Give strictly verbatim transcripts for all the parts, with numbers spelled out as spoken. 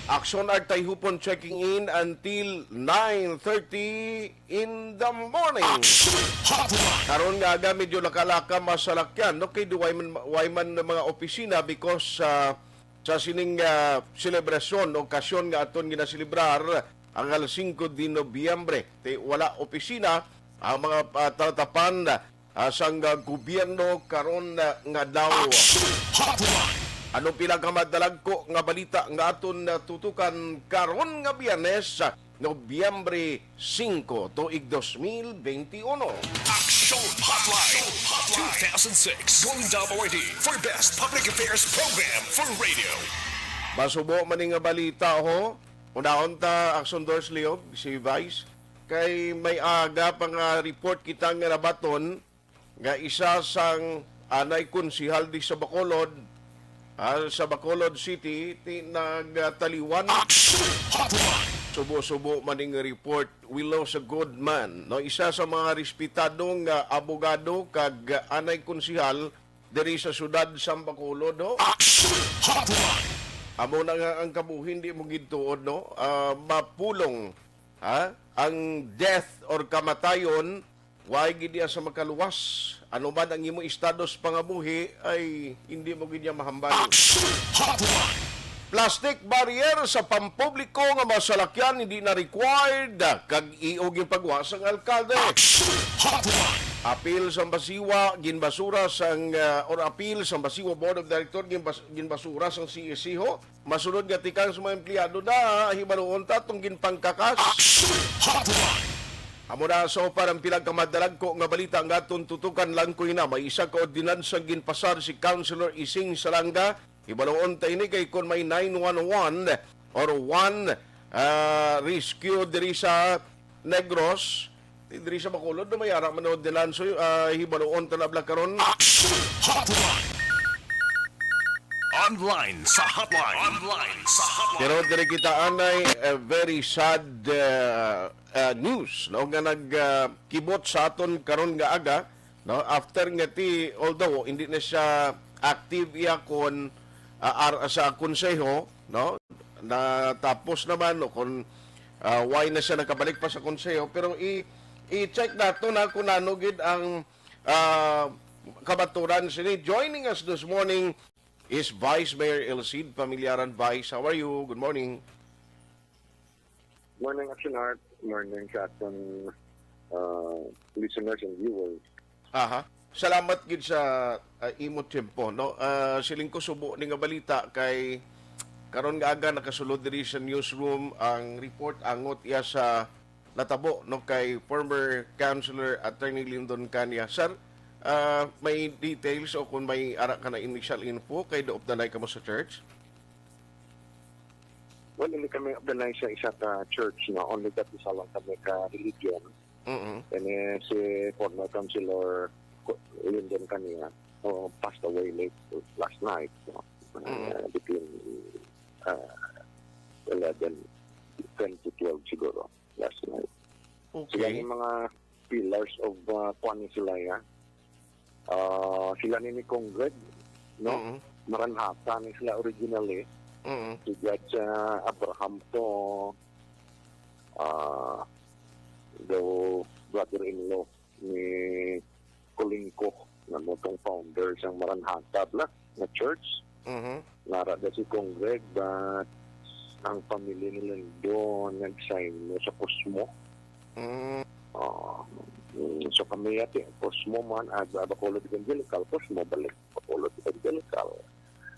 Action Art Tayhupon checking in until nine thirty in the morning. Action Hotline. Karon nga aga, medyo laka-laka masalakyan, no? Kay di way man, way man mga opisina because, ah, sa sining, ah, selebrasyon o okasyon nga aton ginaselebrar ang alas singko de Nobyembre. Ti wala opisina ang mga, ah, talatapan, ah, sang, ah, gobyerno karon, ah, nga adlaw. Action Hotline. Ano pila ka madalagko nga balita nga aton, ah, tutukan karon nga Biyernes, ah, Nobyembre singko, tuig dos mil benti uno? Action Hotline, two thousand six Golden Double A D for Best Public Affairs Program for Radio. Masubo man ni nga balita, ho. Unahon ta, Action Doors Leog, si Vice. Kay may aga pa nga report kita nga nabaton nga isa sang anay konsihal di sa Bacolod, ah, sa Bacolod City, ti nagtaliwan. Action Hotline. Subo-subo man ning report, we lost a good man, no? Isa sa mga respetado nga abogado kag anay konsihal diri sa siyudad sang Bacolod, no? Action Hotline. Amo na nga ang kabuhi, di mo gid tuod, no? Ah, mapulong, ha? Ang death or kamatayon, way gid iya sa makaluwas. Ano man ang imo estado sa pangabuhi, ay hindi mo gid niya mahambal. Action Hotline. Plastic barrier sa pampubliko nga masalakyan hindi na required, kag iog yung pagwa sang alkalde. Action Hotline. Apil sang basiwa, ginbasura sang, ah, or apil sang basiwa Board of Director, ginbas-, ginbasura sang C S C ho. Masunod nga tikang sa mga empleyado na hibaluon ta tong ginpangkakas. Action Hotline. Amo na sa upat ang pila ka madalagko nga balita nga aton tutukan lang ko ina. May isa ka ordinansa ginpasar si Councilor Ising Salanga. Hibaluon ta ini kay kon may nine one one or one, ah, rescue diri sa Negros, diri sa Bacolod, no, may ara man ordinansa, ah, hibaluon ta na bala karon. Action Hotline. Online sa hotline. Online sa hotline. Pero diri kita anay, eh, very sad, eh, eh, news, no, nga nag, ah, kibot sa aton karon nga aga, no, after nga ti, although hindi na siya active iya kon, ah, ar-, sa konseho, no, natapos naman, o kon, ah, why na siya nakabalik pa sa konseho, pero i-, i-check nato na kung ano gid ang, ah, kabaturan sini. Joining us this morning is Vice Mayor Elcid Familiaran. Vice, how are you? Good morning. Morning, Action Art. Morning sa aton, uh, listeners and viewers. Aha. Salamat gid sa, uh, imo tiyempo, no? Uh, siling ko subo ni nga balita kay karon nga aga nakasulod diri sa newsroom ang report angot iya sa natabo, no, kay former Councilor Attorney Lyndon Cania. Sir, uh, may details o kung may ara ka na initial info kay do of the night kamo sa church? Well, hindi kami organized sa isa ka church, no? Only that isa lang kami ka religion. Mm-mm. And, eh, si former councilor Ko-, Lyndon Cania, oh, passed away late last night, no? Mm-mm. Uh, between, uh, eleven, ten to twelve siguro last night. Okay. Sila yung mga pillars of, uh, kuwan ni sila, ya. Ah, sila ni, ni Congreg, no? Mm-mm. Maranhata ni sila originally. Mm-mm. Si Judge, ah, Abraham to, ah, the brother-in-law ni Kolingko, nga mo tong founder sang Maranhata bla, nga church. Mhm. Nara da si Congreg, but ang pamilya ni Lyndon nag-sign mo sa Cosmo. Mm. Ah, mm, so kami ati, Cosmo man, ah, Bacolod Evangelical, Cosmo balik, Bacolod Evangelical.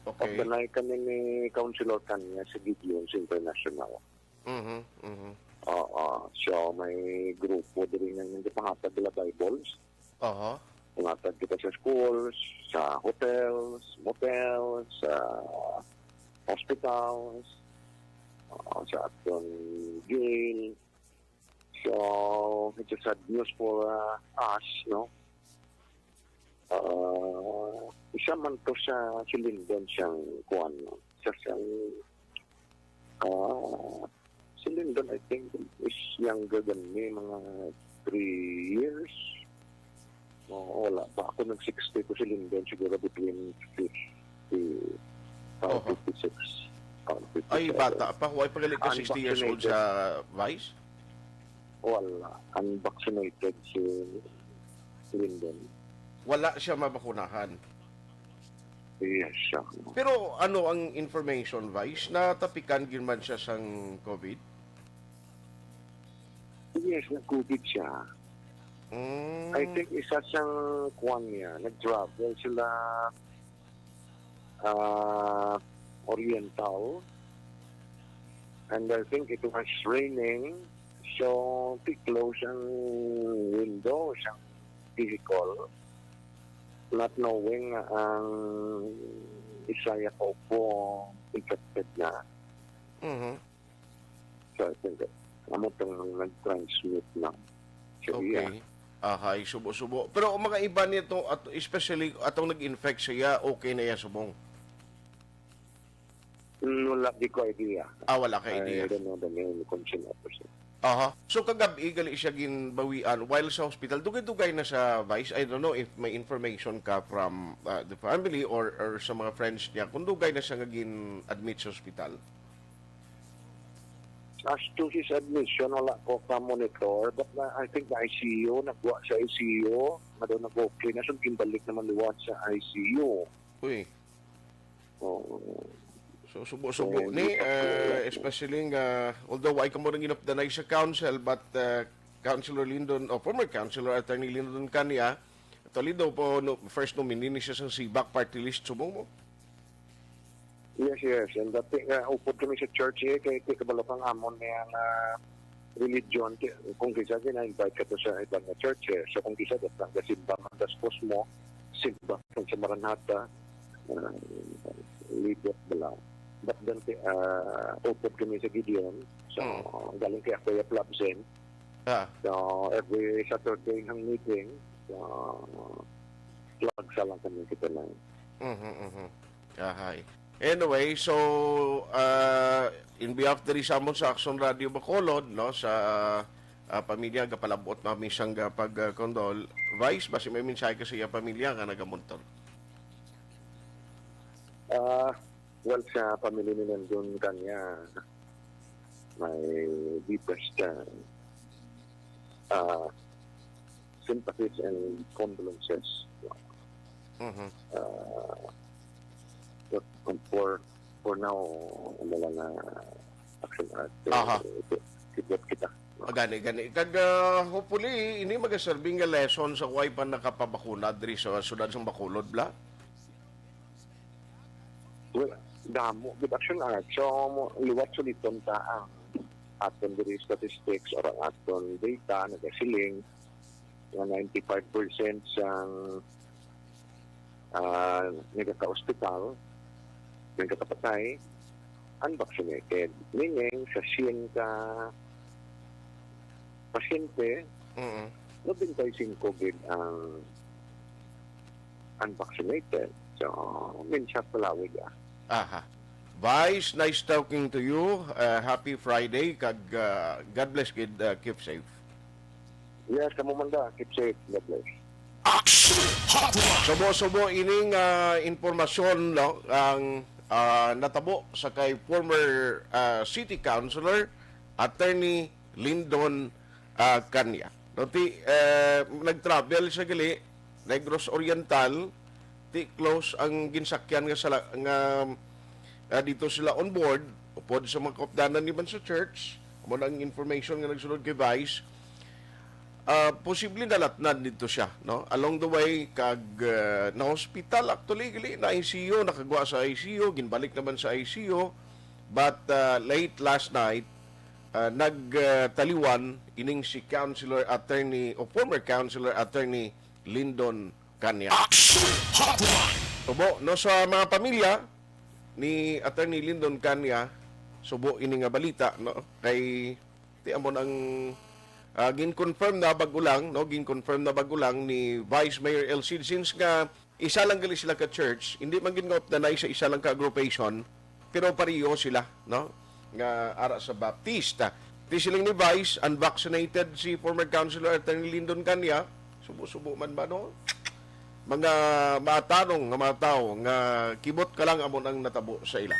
Okay. Pagdanay kami ni Councilor Cania sa Gideon's International. Mhm, mhm. Oo. So, may grupo diri nga nagpangatag nila Bibles. Aha. Pangatag kita sa schools, sa hotels, motels, sa hospitals, ah, sa aton jail. So, it's a sad news for, uh, us, no? Ah, isa man to sa si Lyndon siyang kuwan, no? Sa siyang, ah, si Lyndon, I think, is younger than me, mga three years. Oo, wala pa ako nag-sixty ko si Lyndon, siguro between fifty-five, Oho. fifty-six. Ay, bata pa. Why pa gali ka sixty years old sa Vice? Wala. Unvaccinated si Lindon. Wala siya mabakunahan. Yes, sir. Pero ano ang information, Vice? Natapikan gyud man siya sang COVID? Yes, nag-COVID siya. Mm. I think isa siyang kuwan niya. Nag-travel sila, ah, Oriental. And I think it was raining. So, ti-close ang window sa vehicle. Not knowing nga ang isa ya kaupo infected na. Mhm. So, I think that amo tong nag-transmit lang sa iya. Okay. Ahay, subo-subo. Pero ang mga iba nito, at, especially atong nag-infect siya, okay na iya subong? Mm, wala, di ko idea. Ah, wala ka idea. I don't know the name kung sino person. Aha. So, kagabi, gali siya ginbawian while sa hospital. Dugay-dugay na sa Vice. I don't know if may information ka from, uh, the family or, or sa mga friends niya kung dugay na siya nga gin-admit sa hospital. As to his admission, wala ko ka-monitor, but na, I think na I C U, nagwa sa I C U, nga daw nag-okay na, so ginbalik naman liwat sa I C U. Uy. Oo. So, subo-subo So, ni, di pa uh, po. Especially nga, although ay kamo rin ginupdanay sa council, but, uh, Councilor Lindon, o former Councilor Attorney Lindon Cania, actually daw po, no, first nominee ni siya sa SIBAC party list, subong mo? Yes, yes. And dati nga, upod kami sa church, eh, kay, kay kabalo kang amon niya nga religion. Ti-, kung kisa, gina-invite ka to sa iban nga church, eh. So, kung kisa, dat lang simba man, tas mo, simba kang sa Maranatha, ah, libot bala. But then, ti-, ah, upod kami sa Gideon. So, Mm. galing kay Kuya Plabsen. Ah. So, every Saturday ang meeting. So, plug sa lang kami kita lang. Mhm, mhm. Ahay. Anyway, so, uh, in behalf diri sa amon sa Action Radio Bacolod, no, sa, uh, pamilya, gapalabot namin siyang, uh, pag, uh, condol. Vice, basi may mensahe ka sa iya pamilya nga nagamonitor? Ah, well, sa pamilya ni Lindon Cania, my deepest, uh, uh, sympathies and condolences. Mhm. Uh, but for, for now, ano lang na action art. Aha. Eh, kibot kita. Gani, gani. Kag, ah, hopefully, ini magaserve nga lesson sa way pa nakapabakuna diri sa sudad sa Bacolod, bla? Well, damo gid action art. So, mo-, liwat suliton ta ang aton diri statistics or ang aton data nagasiling nga ninety-five percent sang, ah, nagaka-ospital, nagakapatay, unvaccinated. Meaning, sa siyen ka pasyente, Mm-mm. nobenta y singko gid ang unvaccinated. So, minsan palawig, ah. Aha. Vice, nice talking to you. Uh, happy Friday, kag, uh, God bless gid, uh, keep safe. Yes, kamo man da. Keep safe. God bless. Action Hotline. Subo-subo ining, ah, impormasyon, no, ang, ah, natabo sa kay former, ah, city councilor, Attorney Lindon, ah, Cania. No, ti, eh, nag-travel siya gali, Negros Oriental, ti close ang ginsakyan nga sala-, nga, ah, dito sila on board, upod sa mga kaupdanan ni man sa church, amo na ang information nga nagsulod kay Vice. Ah, posible nalatnan dito siya, no? Along the way, kag, ah, na-hospital, actually, gali, na I C U, nakagwa sa I C U, ginbalik naman sa I C U. But, ah, late last night, ah, nagtaliwan ining si Councilor Attorney o former Councilor Attorney Lindon Cania. Action Hotline. Subo, no, sa mga pamilya ni Attorney Lindon Cania, subo ini nga balita, no? Kay ti amon ang, ah, gin-confirm na bag-o lang, no? Gin-confirm na bag-o lang ni Vice Mayor El Cid, since nga isa lang gali sila ka church, hindi man gid nga updanay sa isa lang ka aggravation, pero pareho sila, no? Nga ara sa Baptist. Ti siling ni Vice, unvaccinated si former Councilor Attorney Lindon Cania. Subo-subo man ba, no? Mga maatarong nga mga tawo nga kibot ka lang amon ang natabo sa ila.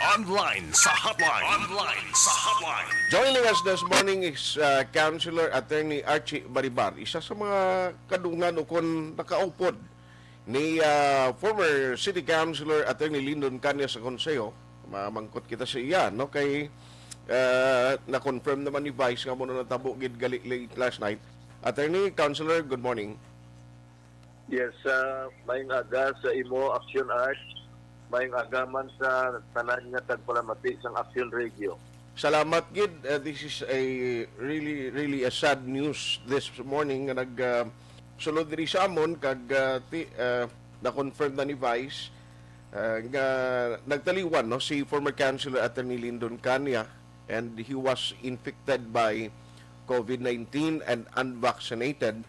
Online sa hotline. Online sa hotline. Joining us this morning is uh, Councilor Attorney Archie Baribar, isa sa mga kadungan o kon nakaupod ni uh, former City Councilor Attorney Lyndon Cania sa Konseho. Mamangkot kita sa iya, no? Kay uh, na-confirm naman ni Vice nga mo na natabo gid gali late last night. Attorney, Councilor, good morning. Yes, uh, maayong aga sa imo, Action Art. Maayong aga man sa tanan nga tagpalamati sang Action Radio. Salamat gid. Uh, this is a really, really a sad news this morning nga nag uh, sulod diri sa amon kag uh, ti, uh, na-confirm na ni Vice uh, nga nagtaliwan, no, si former councilor Attorney Lyndon Cania, and he was infected by COVID nineteen and unvaccinated.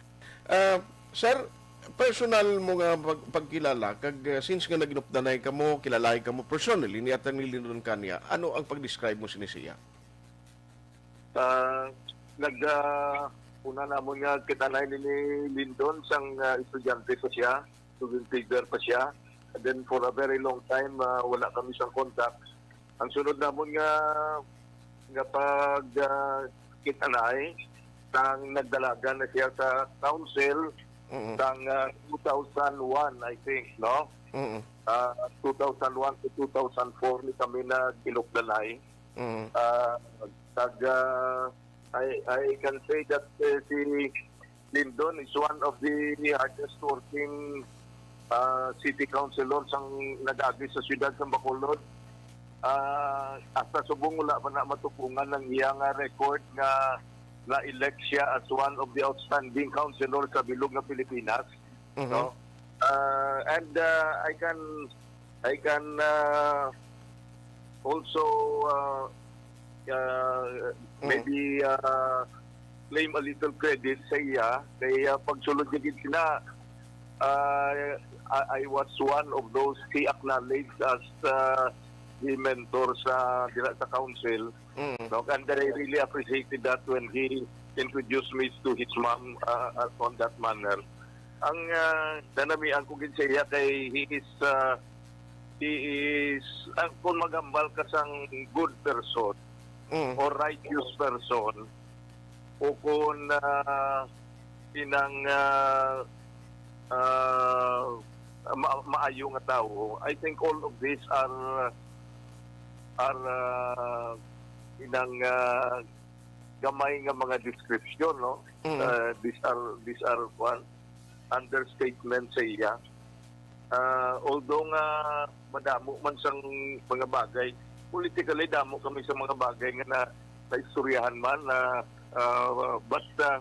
Ah, sir, personal mo nga pag- pagkilala kag ah, since nga naginupdanay kamo, kilalay kamo personally ni Attorney Lyndon Cania, ano ang pag-describe mo sini siya? Ah, nag ah, una namon nga kita na ni Lindon sang ah, estudyante pa siya, student leader pa siya. And then for a very long time ah, wala kami sang contact. Ang sunod namon nga nga pag ah, kita na ay sang nagdalagan na siya sa council Mm. sang ah, two thousand one, I think, no? Mm. Ah, two thousand one to two thousand four ni kami nag-inupdanay. Mm. Ah, kag ah, I I can say that eh, si Lindon is one of the hardest working ah, city councilor sang nag-agi sa siyudad sang Bacolod. Ah, hasta subong wala pa na matukungan ang iya nga record nga na-elect siya as one of the outstanding councilor sa bilog nga Pilipinas. Mhm. No? Ah, and ah, I can I can ah, also ah, ah, Mm. maybe ah, claim a little credit sa iya kay ah, pagsulod niya gid sina ah, I, I was one of those he acknowledged as ah, the mentor sa dira sa council. Mm. No, and I really appreciated that when he introduced me to his mom uh, uh, on that manner. Ang uh, nanamian ko gid sa iya kay he is uh, he is ang kung magambal ka sang good person Mm. or righteous person o kung uh, inang uh, uh, ma- maayo nga tawo, I think all of these are are uh, inang uh, gamay nga mga description, no? Mm. Uh, these are these are one understatement sa iya. Uh, although nga madamo man sang mga bagay, politically damo kami sa mga bagay nga na naistoryahan man na uh, but uh,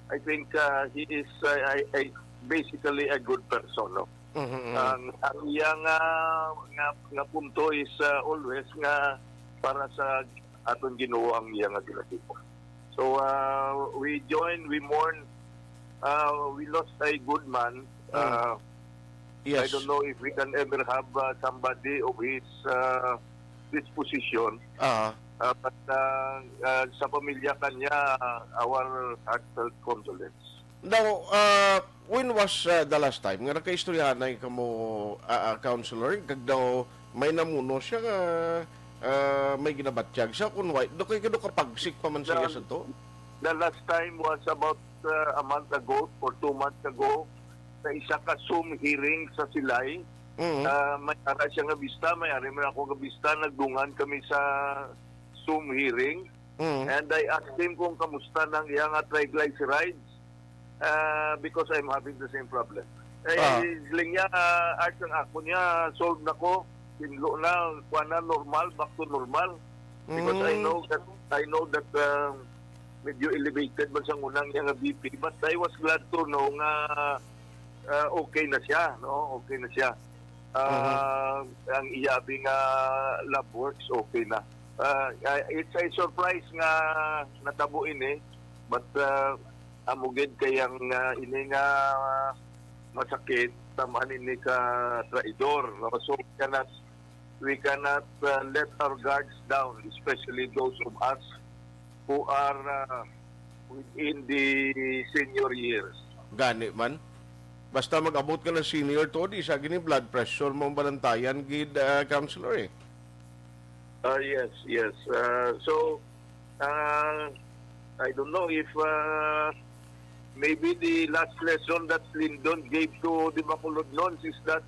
I think uh, he is uh, I, I, basically a good person, no? Mhm, mhm. Ang ang iya nga nga, nga punto is uh, always nga para sa aton Ginoo ang iya nga ginatipon. So uh, we join, we mourn. Uh, we lost a good man. Mm. Uh, I Yes. don't know if we can ever have uh, somebody of his uh, disposition. Ah. Uh, but uh, uh, sa pamilya kanya, uh, our heartfelt condolence. Now, uh, when was uh, the last time nga nakaistoryahanay kamo, uh, uh, counselor? Kag daw may namuno siya nga uh, may ginabatyag siya kun why? Do kay kado kapagsik pa man siya Now, sa to? The last time was about uh, a month ago or two months ago sa isa ka Zoom hearing sa Silay. Mhm. Uh, may ara siya nga bista, may ari man ako nga bista, nagdungan kami sa Zoom hearing. Mhm. And I asked him kung kamusta nang iya nga triglycerides uh, because I'm having the same problem. Eh, Ah. Siling niya, uh, Arch, ang ako niya, solve na ko. Tinlo na, kuha na, normal, back to normal. Because I Mm. know that, I know that uh, medyo elevated man sa unang niya nga B P. But I was glad to know nga uh, okay na siya, no? Okay na siya. Uh, Mhm. Ang iyabi nga lab works, okay na. Uh, uh, it's a surprise nga natabo ini, but uh, amo gid kay ang uh, ini nga uh, masakit, tamaan ini ka traidor, no? So we cannot we cannot uh, let our guards down, especially those of us who are uh, within the senior years. Gani man. Basta mag-abot ka na senior to, di sa gini blood pressure mo ang balantayan gid, uh, counselor eh. Ah, yes, yes. Uh, so, uh, I don't know if uh, maybe the last lesson that Lyndon gave to the Bacolodnons is that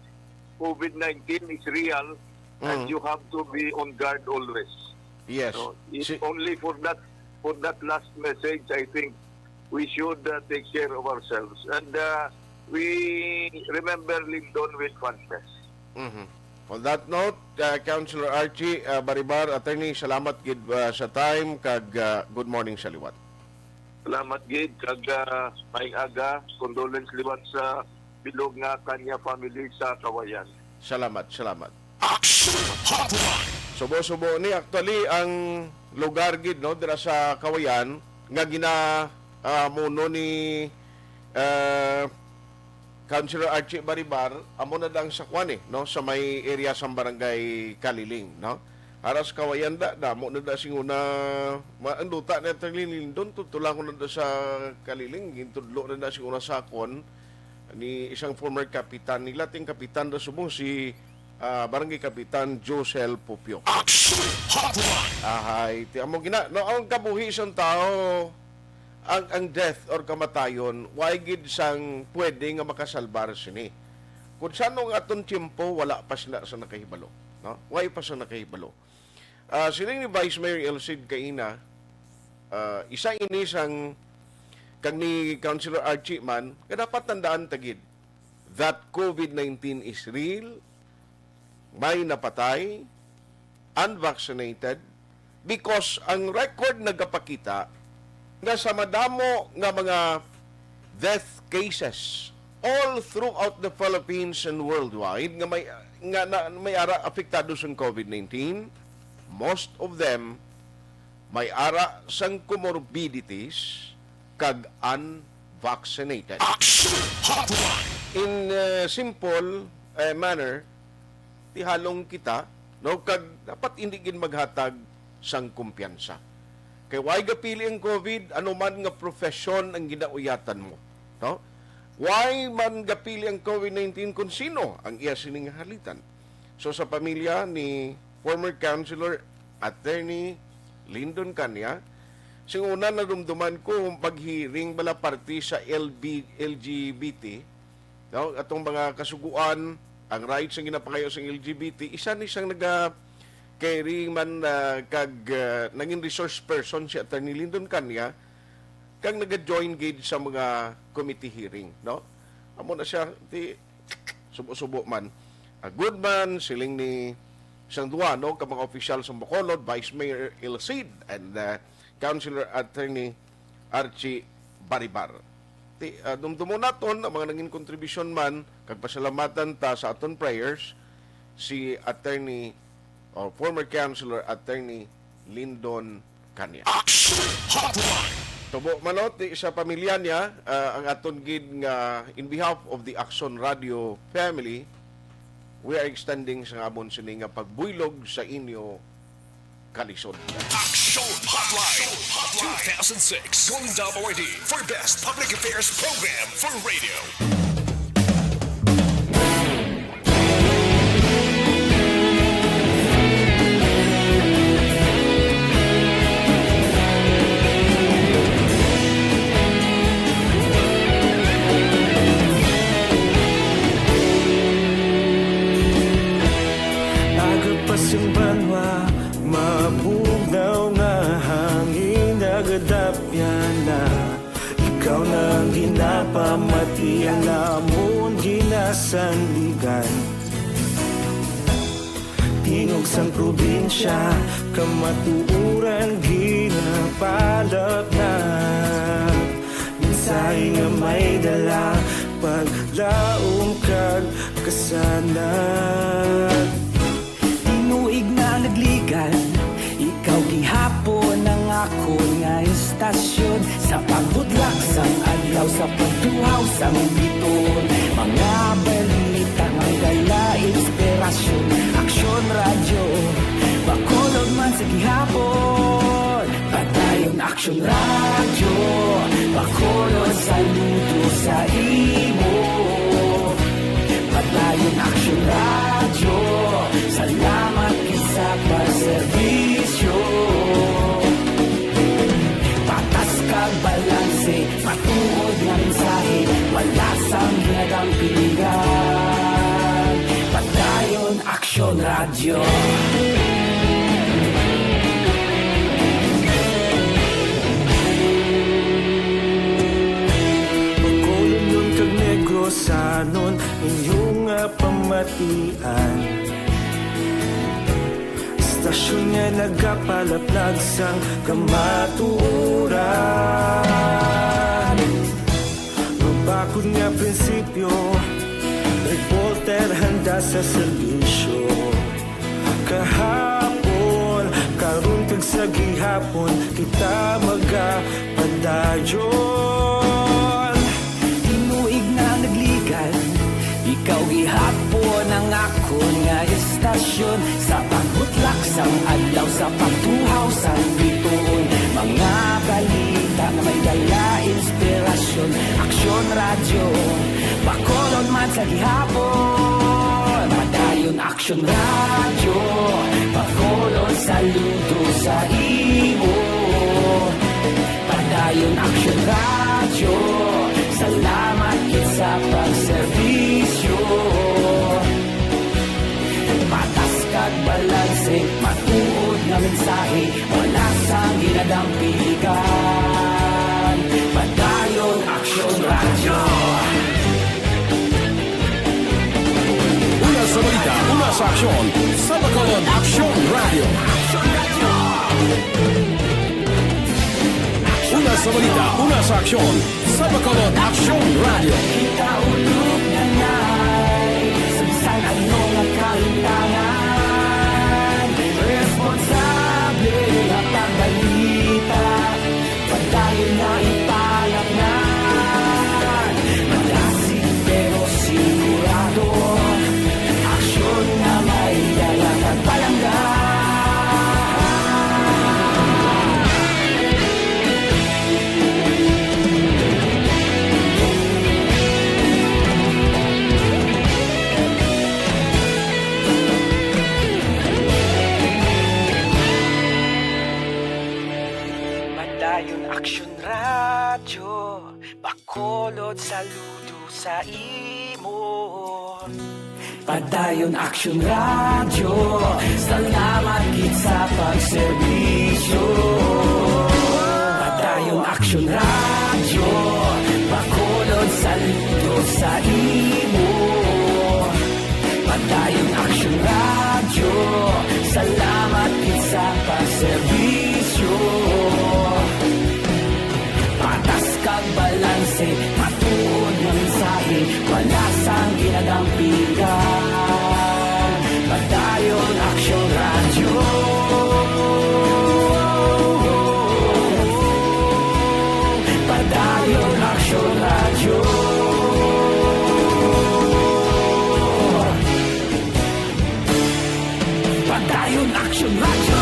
COVID nineteen is real and Mm. you have to be on guard always. Yes. So, if Si- only for that for that last message, I think we should uh, take care of ourselves. And uh, we remember Lyndon with fondness. Mhm. On that note, uh, Councilor Archie uh, Baribar, attorney, salamat gid uh, sa time kag uh, good morning sa liwat. Salamat gid kag uh, may aga, condolence liwat sa bilog nga Kanya family sa Kawayan. Salamat, salamat. Action Hotline. Subo-subo ni actually ang lugar gid, no, dira sa Kawayan nga gina ah, muno ni ah, Councilor Archie Baribar, amo na lang sa kwan eh, no, sa may area sa barangay Kaliling, no. Aras Kawayan da, damo na da singuna, ma, ang duta ni Attorney Lyndon, tutulangon na da sa Kaliling, gintudlo na da singuna sa akon ni isang former kapitan nila, ting kapitan da subong si ah, Barangay Kapitan Josel Pupio. Action Hotline. Ahay, ti amo gina, no, ang kabuhi sang tao, ang, ang death or kamatayon, way gid sang pwede nga makasalbar sini. Kung sa nung aton tiyempo, wala pa sila sa nakahibalo, no? Way pa sa nakahibalo. Ah, siling ni Vice Mayor Elcid kaina, ah, isa ini sang kag ni Councilor Archie man, nga dapat tandaan ta gid that COVID nineteen is real, may napatay, unvaccinated, because ang record nagapakita nga sa madamo nga mga death cases all throughout the Philippines and worldwide nga may nga na, may ara apektado sang COVID nineteen, most of them may ara sang comorbidities kag unvaccinated. Action Hotline. In uh, simple uh, manner, tihalong kita, no, kag dapat hindi gid maghatag sang kumpiyansa. Kay why gapili ang COVID, ano man nga profesyon ang ginauyatan mo, no? Why man gapili ang COVID nineteen kung sino ang iya sining halitan? So sa pamilya ni former Councilor Attorney Lyndon Cania, sing una nadumduman ko pag-hearing bala parte sa L B, L G B T, no? Atong mga kasuguan, ang rights ang ginapangayo sa L G B T, isa ni sang naga carry man uh, kag uh, nangin resource person si Attorney Lyndon Cania kag naga-join gid sa mga committee hearing, no? Amo na siya, ti subo-subo man. A good man, siling ni sang duha, no, ka mga opisyal sa Bacolod, Vice Mayor Elcid and uh, Councilor Attorney Archie Baribar. Ti, uh, dumdumon naton ang mga nangin kontribusyon man kag pasalamatan ta sa aton prayers si Attorney or former Councilor Attorney Lyndon Cania. Action Hotline. Tubo manot di sa pamilya niya, ah, ang aton gid nga in behalf of the Action Radio family, we are extending sa amon sini nga pagbuylog sa inyo kalisod. Action Hotline two thousand six Golden Dome Awardee for Best Public Affairs Program for Radio. Aga pa sang banwa, mabugnaw nga hangin nagadapyan na. Ikaw na ang ginapamati, ang amon ginasandigan. Tingog sang probinsya, kamatuoran ginapalapnag. Mensahe nga may dala, paglaom kag kasanag. Tinuig na nagligan, ikaw gihapon ang akon nga istasyon. Sa pagbudlak sang adlaw, sa pagtuhaw sang biton, mga balita nga dala inspirasyon. Aksyon Radyo, Bacolod man sa gihapon. Padayon Aksyon Radyo, Bacolod, saludo sa imo. Padayon Aksyon Radyo, salamat gid sa pagserbi. Ian. Istasyon nga nagapalaplag sang kamatuoran. Mabakod nga prinsipyo, reporter handa sa serbisyo. Kahapon, karon, kag sa gihapon, kita magapadayon. Tinuig na nagligan, ikaw gihapon ang akon nga istasyon. Sa pagbutlak sang adlaw, sa pagtuhaw sang bituon, mga balita nga may dala inspirasyon. Aksyon Radyo, Bacolod man sa gihapon. Padayon Aksyon Radyo, Bacolod, saludo sa imo. Padayon Aksyon Radyo, salamat gid sa pagserbisyo. Patas kag balanse, matuod nga mensahe, wala sang ginadampigan. Padayon Aksyon Radyo. Una sa balita, una sa aksyon, sa Bacolod Aksyon Radyo. Una sa balita, una sa aksyon, sa Bacolod Aksyon Radyo. Kita ulog na nay, sa bisan ano nga kahintangan, responsable nga pagbalita. Padayon na ipalapnan. Madasig pero sigurado. Aksyon nga may dala kag palangga. Padayon Aksyon Radyo, Bacolod, saludo sa imo. Padayon Aksyon Radyo, salamat gid sa pagserbisyo. Padayon Aksyon Radyo, Bacolod, saludo sa imo. Padayon Aksyon Radyo, salamat gid sa pagserbisyo. Patas kag balanse, matuod nga mensahe, wala sang ginadampigan. Padayon Aksyon Radyo. Padayon Aksyon Radyo. Padayon Aksyon Radyo.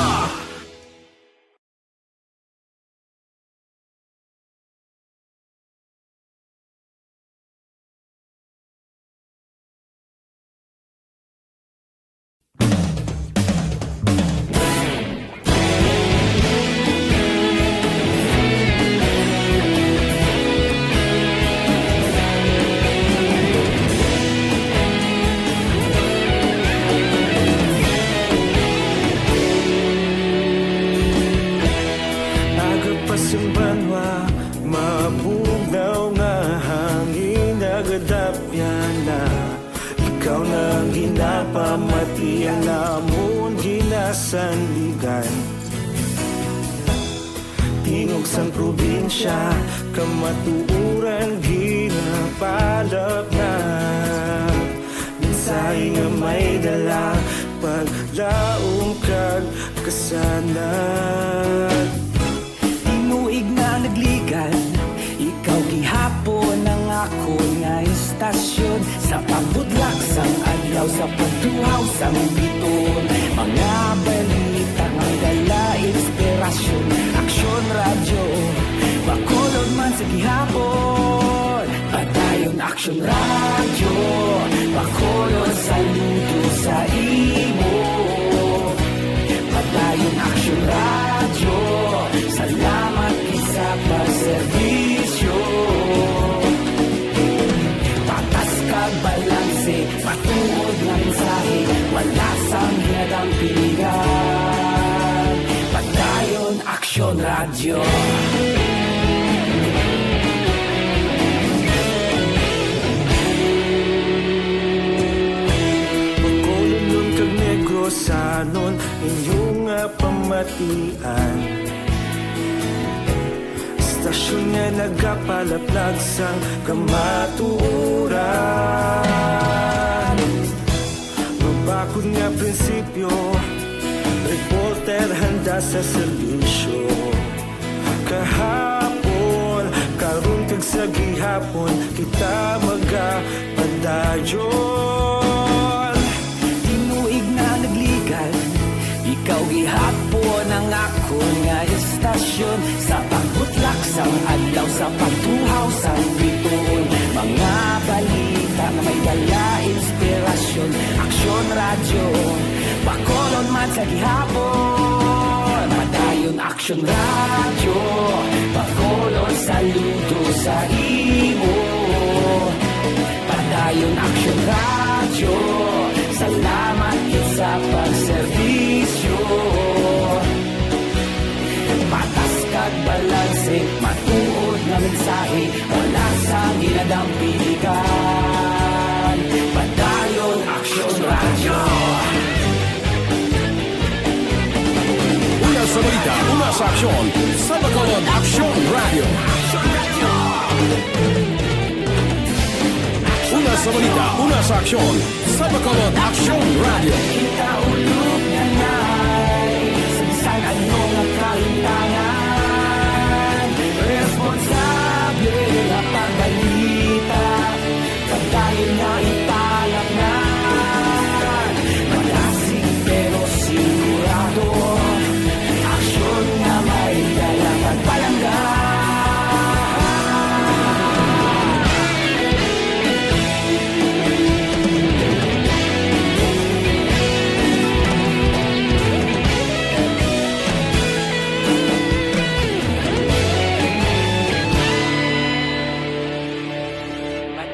Aga pa sang banwa, mabugnaw nga hangin nagadapyan na. Ikaw na ang ginapamati, ang amon ginasandigan. Tingog sang probinsya, kamatuoran ginapalapnag. Mensahe nga may dala, paglaom kag kasanag. Tinuig na nagligan, ikaw gihapon ang akon nga istasyon. Sa pagbutlak sang adlaw, sa pagtuhaw sang bituon, mga balita nga dala inspirasyon. Aksyon Radyo, Bacolod man sa gihapon. Padayon Aksyon Radyo, Bacolod, saludo sa imo. Padayon Aksyon Radyo, salamat gid sa pagserbisyo. Patas kag balanse, matuod nga mensahe, wala sang ginadampigan. Padayon Aksyon Radyo. Sanon inyo nga pamatian, istasyon nga nagapalaplag sang kamatuoran. Mabakod nga prinsipyo, reporter handa sa serbisyo. Kahapon, karon, kag sa gihapon, kita magapadayon. Tinuig na nagligan, ikaw gihapon ang akon nga istasyon. Sa pagbutlak sang adlaw, sa pagtuhaw sang bituon, mga balita nga may dala inspirasyon. Aksyon Radyo, Bacolod man sa gihapon. Padayon Aksyon Radyo, Bacolod, saludo sa imo. Padayon Aksyon Radyo, salamat gid sa pagserbisyo. Patas kag balanse, matuod nga mensahe, wala sang ginadampigan. Padayon Aksyon Radyo. Una sa balita, una sa aksyon, sa Bacolod Aksyon Radyo. Una sa balita, una sa aksyon, sa Bacolod Aksyon Radyo. Kita ulog nga nay, sa bisan ano nga kahintangan, responsable nga pagbalita, padayon nga ipalapnan. Malasig pero sigurado, aksyon nga may dala kag palangga.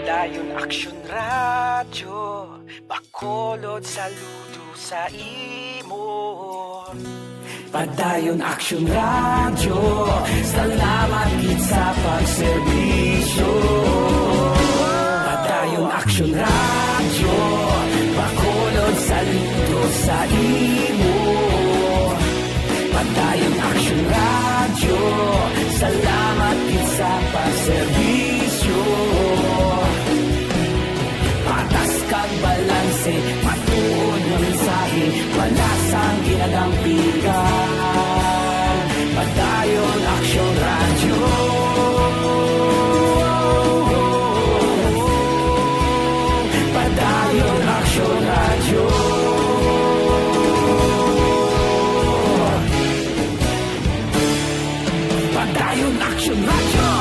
Padayon Aksyon Radyo, Bacolod, saludo sa imo. Padayon Aksyon Radyo, salamat gid sa pagserbisyo. Padayon Aksyon Radyo, Bacolod, saludo sa imo. Padayon Aksyon Radyo, salamat gid sa pagserbisyo. Patas kag balanse, matuod nga mensahe, wala sang ginadampigan. Padayon Aksyon Radyo. Padayon Aksyon Radyo. Padayon Aksyon Radyo.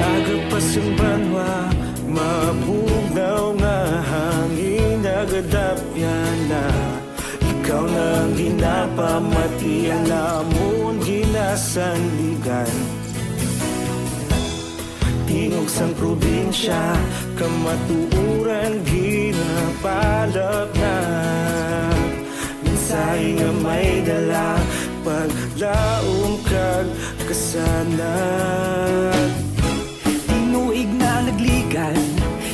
Aga pa sang banwa, mabugnaw nga hangin nagadapyan na. Ikaw na ang ginapamatian namon ginasandigan. Tingog sang probinsya, kamatuoran ginapalapnag. Mensahe nga may dala, paglaom kag kasanag. Tinuig na nagligan,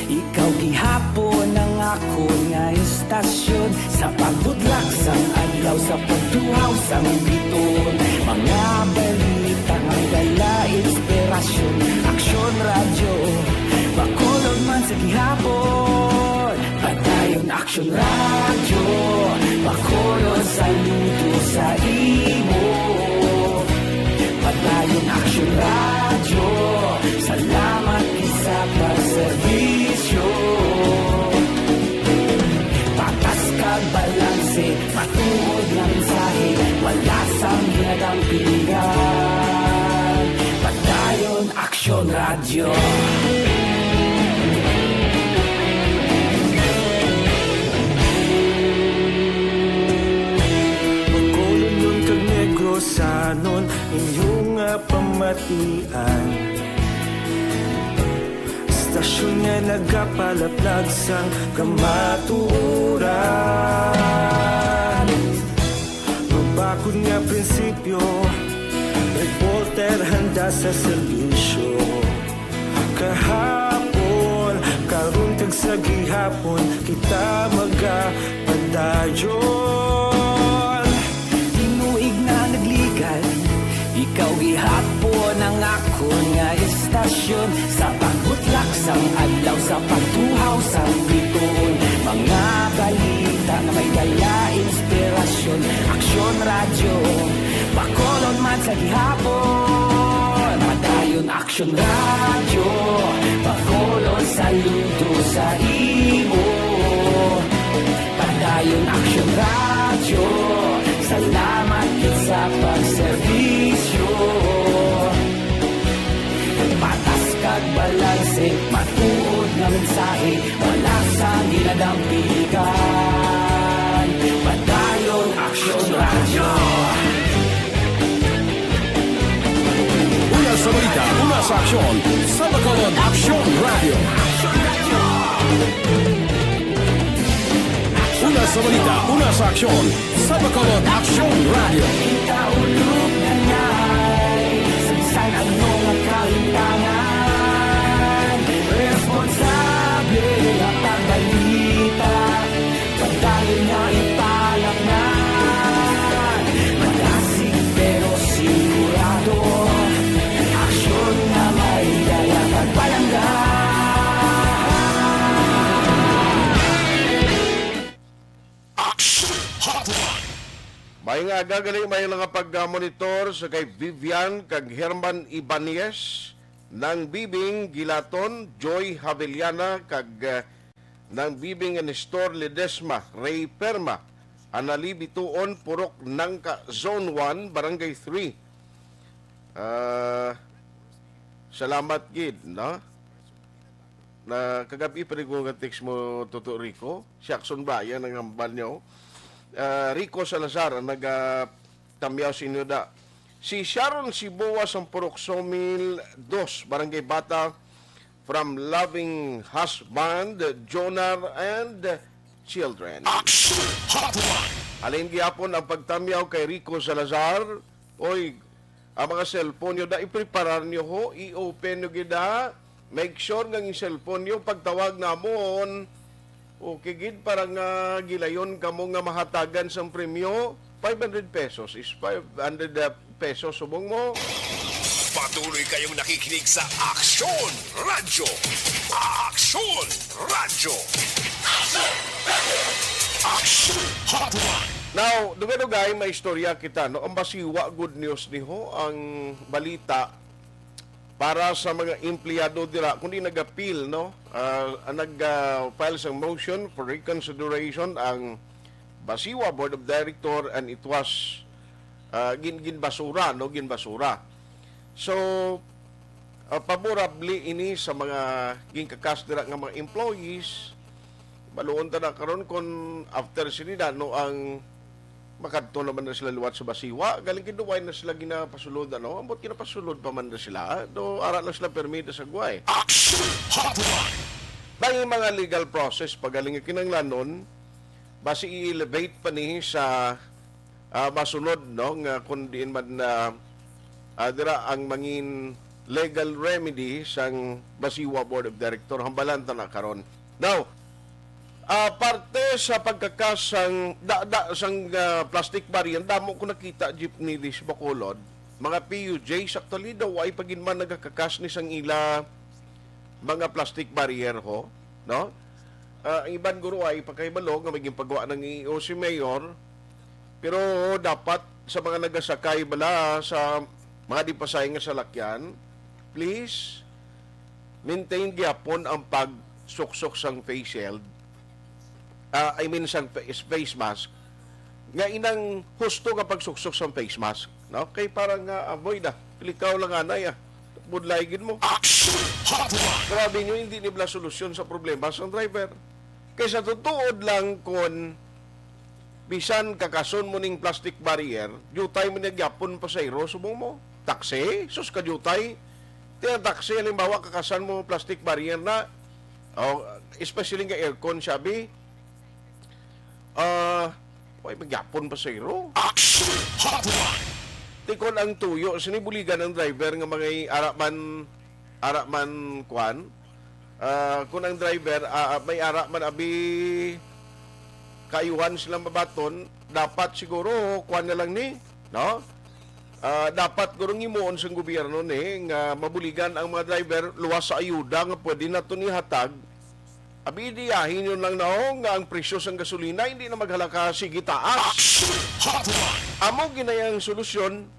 ikaw gihapon ang akon nga istasyon. Sa pagbutlak sang adlaw, sa pagtuhaw sang bituon, mga balita nga dala inspirasyon. Aksyon Radyo, Bacolod man sa gihapon. Padayon Aksyon Radyo, Bacolod, saludo sa imo. Padayon Aksyon Radyo, salamat gid sa pagserbisyo. Patas kag balanse, matuod nga mensahe, wala sang ginadampigan. Padayon Aksyon Radyo. Sanon inyong nga pamatian, istasyon nga nagapalaplag sang kamatuoran. Mabakod nga prinsipyo, reporter handa sa serbisyo. Kahapon, karon kag sa gihapon, kita magapadayon. Tinuig na nagligan, ikaw gihapon ang akon nga istasyon. Sa pagbutlak sang adlaw, sa pagtuhaw sang bituon, mga balita nga may dala inspirasyon. Aksyon Radyo, Bacolod man sa gihapon. Padayon Aksyon Radyo, Bacolod, saludo sa imo. Padayon Aksyon Radyo, salamat gid sa pagserbisyo. Patas kag balanse, matuod nga mensahe, wala sang ginadampigan. Padayon Aksyon Radyo. Una sa balita, una sa aksyon, sa Bacolod Aksyon Radyo. Una sa balita, una sa aksyon, sa Bacolod Aksyon Radyo. Kita ulog na ngay, sa bisan ano nga kahintangan, responsable nga pagbalita. Padayon nga ipalaknay, madasig pero sigurado. Aksyon nga may dala kag palangga. Aksyon Hotline. May nga aga gali, may nga pag-monitor sa kay Vivian kag Herman Ibanez, Nang Bibing Gilaton, Joy Haveliana, kag, ah, Nang Bibing Nestor Ledesma, Ray Perma, Anali Bituon, Purok Nangka, Zone one, Barangay three. Ah, salamat gid, no? Na kagabi pa rin ko nga text mo, Toto Rico. Si Jackson Bayan ang hambal niyo. Ah, Rico Salazar ang naga tamyaw sa inyo da. Si Sharon Sibuas ang Purok Somil dos, Barangay Bata, from loving husband, Jonar, and children. Action Hotline! Halin gihapon ang pagtamyaw kay Rico Salazar. Oy, ang mga cellphone nyo da, ipreparar nyo ho, i-open nyo gid da. Make sure nga ang cellphone nyo, pagtawag namon, okay gid, para nga gilayon kamo nga mahatagan sang premyo. Five hundred pesos is five hundred, uh, pesos, subong mo. Patuloy kayong nakikinig sa Aksyon Radyo. Aksyon Radyo. Aksyon Hotline. Now, dugay-dugay, may istorya kita, no? Ang basiwa, good news ni ho, ang balita para sa mga empleyado dira, kundi nag-appeal, no? Ah, nag, ah, file sang motion for reconsideration ang Basiwa Board of Director, and it was, ah, gin-, ginbasura, no? Ginbasura. So, ah, favorable ini sa mga ginkakas dira nga mga employees. Baluon ta na karon kung after sini na, no, ang makadto naman na sila liwat sa Basiwa. Galing kinuway na sila ginapasulod, ano? Ambot ginapasulod pa man na sila. Do, ara lang sila permi sa guway. Action Hotline! May mga legal process pa galing nga kinahanglanon, basi i-elevate pa ni sa, ah, masunod, no, nga kung diin man na, ah, dira ang mangin legal remedy sang Basiwa Board of Director, hambalan ta na karon. Now, ah, parte sa pagkakas sang dada sang, ah, plastic barrier, damo ko nakita, Jeepney, di sa Bacolod, mga P U J, sa aktualidad, wa pa gid man nagakakas ni sang ila mga plastic barrier ho, no? Ah, ang iban guro ay pakahibalo nga may ginpagawa ng E O si Mayor, pero dapat sa mga nagasakay bala sa mga di pasay nga salakyan, please maintain gyapon ang pagsuksok sang face shield. Ah, I mean, sang face, face mask. Nga inang husto nga pagsuksok sang face mask, no? Kay para nga avoid, ah. Likaw lang anay, ah. Budlay gid mo. Action Hotline! Grabe nyo, hindi ni bala solusyon sa problema sang driver. Kay sa tutuod lang, kon Bisan kakason mo ning plastic barrier, diutay man niya gyapon pasahero, subong mo. Taxi, sus ka diutay. Ti ang taxi, halimbawa, kakasan mo plastic barrier na, o, especially nga aircon, sabi, ah, way man gyapon pasahero. Action Hotline! Ti kon ang tuyo, sini buligan ang driver nga mga ara man, ara man, kwan, ah, kung ang driver, ah, may ara man, abi, kaayuhan sila mabaton, dapat siguro, kuan na lang ni, no? Ah, dapat guro himuon sang gobyerno ni nga mabuligan ang mga driver luwas sa ayuda nga pwede nato ni hatag. Abi, diyahin yun lang na, oh, nga ang presyo sang gasolina hindi na maghalaka sige taas. Action Hotline! Amo ginayang solusyon.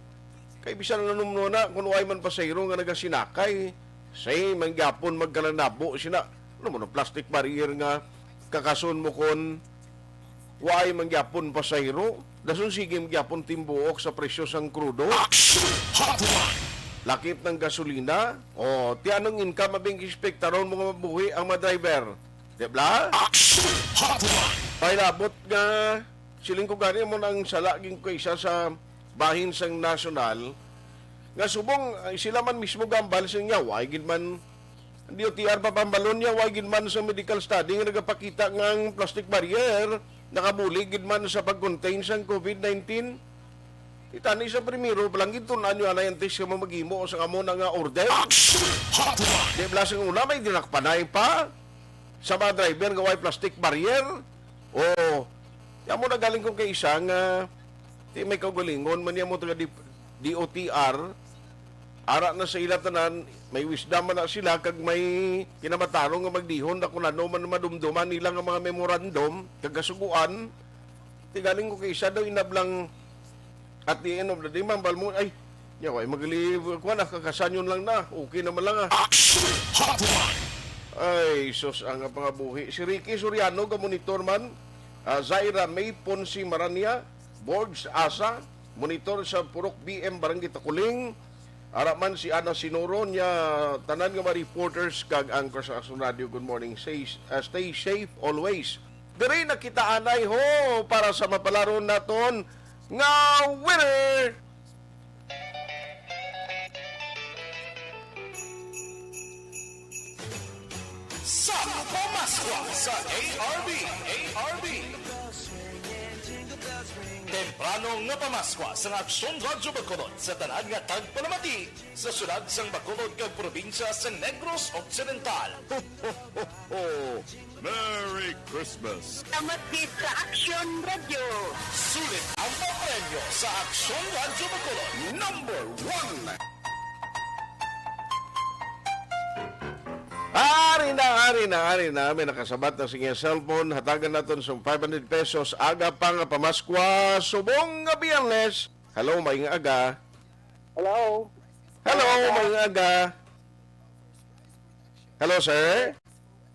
Kay bisan ano mo na, kung way man pasahero nga nagasinakay, say man gyapon magkalanabo sina. Ano mo na plastic barrier nga kakason mo kon way man gyapon pasahero? Dason sige man gyapon timbuok sa presyo sang krudo. Action Hotline! Lakip ng gasolina. O, ti anong income abing expectaron mo nga mabuhi ang mga driver? Di ba? Action Hotline! May labot nga siling ko gani mo nang sala ging kaisa sa bahin sang nasyonal nga subong, ay, sila man mismo gambal sa niya, way gid man ang D O T R papambalon niya, way gid man sa medical study nga nagapakita nga ang plastic barrier nakabulig gid man sa pag-contain sang covid nineteen. Itani sa primero pa lang, gintun-an nyo anay ang test nga maghimo sa amo na nga order. Action Hotline! Di bala sang una, may dinakpanay pa sa mga driver nga way plastic barrier. O, ya mo na galing kong kaisa nga, di may kaugalingon man niya mo taga D-, D O T R, ara na sa ila tanan, may wisdom man na sila, kag may kinamatarong nga magdihon na kung ano man madumduman nila nga mga memorandum, kag kasuguan, ti galing ko kaisa daw inablang at the end of the day, mambal mo, ay, nya, ay, magli-, kuwan na, kakasanyon lang na, okay naman lang, ah. Action Hotline! Ay, sus, ang pangabuhi. Si Ricky Soriano, ga-monitor man. Ah, Zaira May Ponce Marania, Borgs Asa, monitor sa Purok B M, Barangay Takuling. Ara man si Ana Sinoro, nya tanan nga mga reporters kag anchor sa Action Radio, good morning. Stay, ah, stay safe always. Diri na kita anay ho para sa mapalaron naton nga winner. Sa Pamaskwa sa A R B, A R B. Temprano nga Pamaskwa sa Aksyon Radyo Bacolod sa tanan nga tagpalamati sa syudad sang Bacolod kag probinsya sang Negros Occidental. Ho, ho, ho, ho. Merry Christmas! Salamat gid sa Aksyon Radyo. Sulit ang papremyo sa Aksyon Radyo Bacolod number one. Ari na, ari na, ari na. May nakasabat na sa iya cellphone. Hatagan naton sa five hundred pesos. Aga pa nga Pamaskwa, subong nga Biyernes. Hello, maayong aga. Hello. Hello, maayong aga. Hello, sir.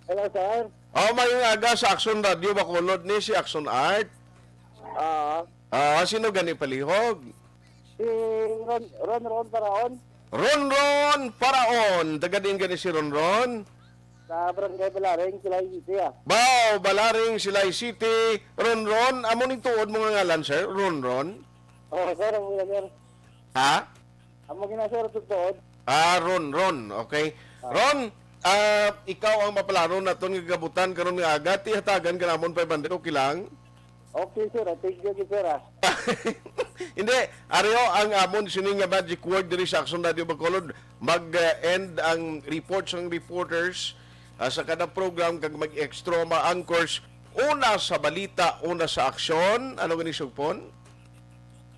Hello, sir. Oh, maayong aga sa Action Radio Bacolod ni si Action Art. Ah. Ah, sino gani palihog? Si Ron, Ron, Ron Paraon. Ron Ron Paraon. Taga diin gani si Ron Ron? Sa Barangay Balaring, Silay City, ah. Bao, Balaring, Silay City. Ron Ron, amo ning tuod mo nga ngalan, sir? Ron Ron? Oh, sir, amo na, sir. Ha? Amo gina, sir, tuod. Ah, Ron, Ron. Okay. Ah. Ron, ah, ikaw ang mapalaron naton nga gabutan karon nga aga. Ti hatagan ka namon five hundred, okay lang? Okay, sir. Thank you, sir, ah. Hindi, ari ho ang amon sini nga magic word diri sa Action Radio Bacolod. Mag, ah, end ang report sang reporters, ah, sa kada program kag mag-extra mga anchors. Una sa balita, una sa aksyon. Ano gani sugpon?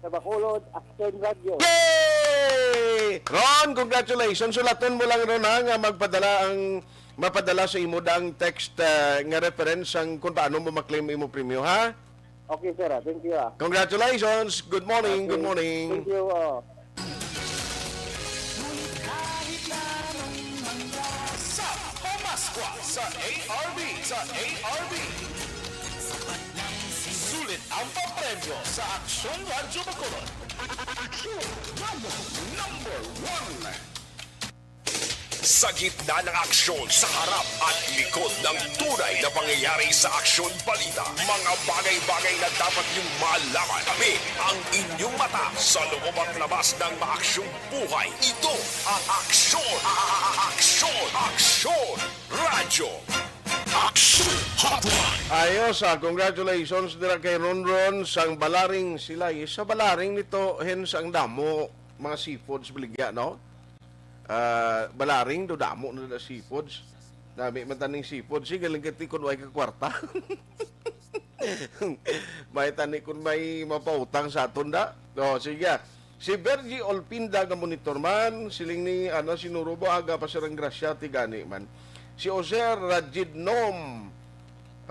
Sa Bacolod, Action Radio. Yay! Ron, congratulations. Sulaton mo lang, Ron, ha, nga magpadala ang, mapadala sa imo dang text, ah, nga reference ang kung paano mo maklaim imo premyo, ha? Okay, sir, ah. Thank you, ah. Congratulations. Good morning. Okay. Good morning. Thank you, oh. Sa Pamaskwa sa A R B, sa A R B. Sulit ang papremyo sa Aksyon Radyo Bacolod. Aksyon Radyo number one. Sa gitna ng aksyon, sa harap at likod ng tunay na pangyayari sa Aksyon Balita, mga bagay-bagay na dapat niyong malaman. Kami ang inyong mata sa loob at labas ng maaksyong buhay. Ito ang Aksyon, Aksyon, Aksyon Radyo. Aksyon Hotline. Ayos, ah, congratulations dira kay Ronron sang Balaring Silay. Sa Balaring nito, hens ang damo, mga seafoods baligya, no? Ah, Balaring, do damo na na seafoods. Nami man taning seafoods, sige lang kiti kung way ka kwarta. May tani kung may mapautang sa aton da. O, sige. Si Virgie Olpinda nga monitor man, siling ni, ano, sinurubo aga pa sirang grasya, tigani man. Si Jose Rajidnom,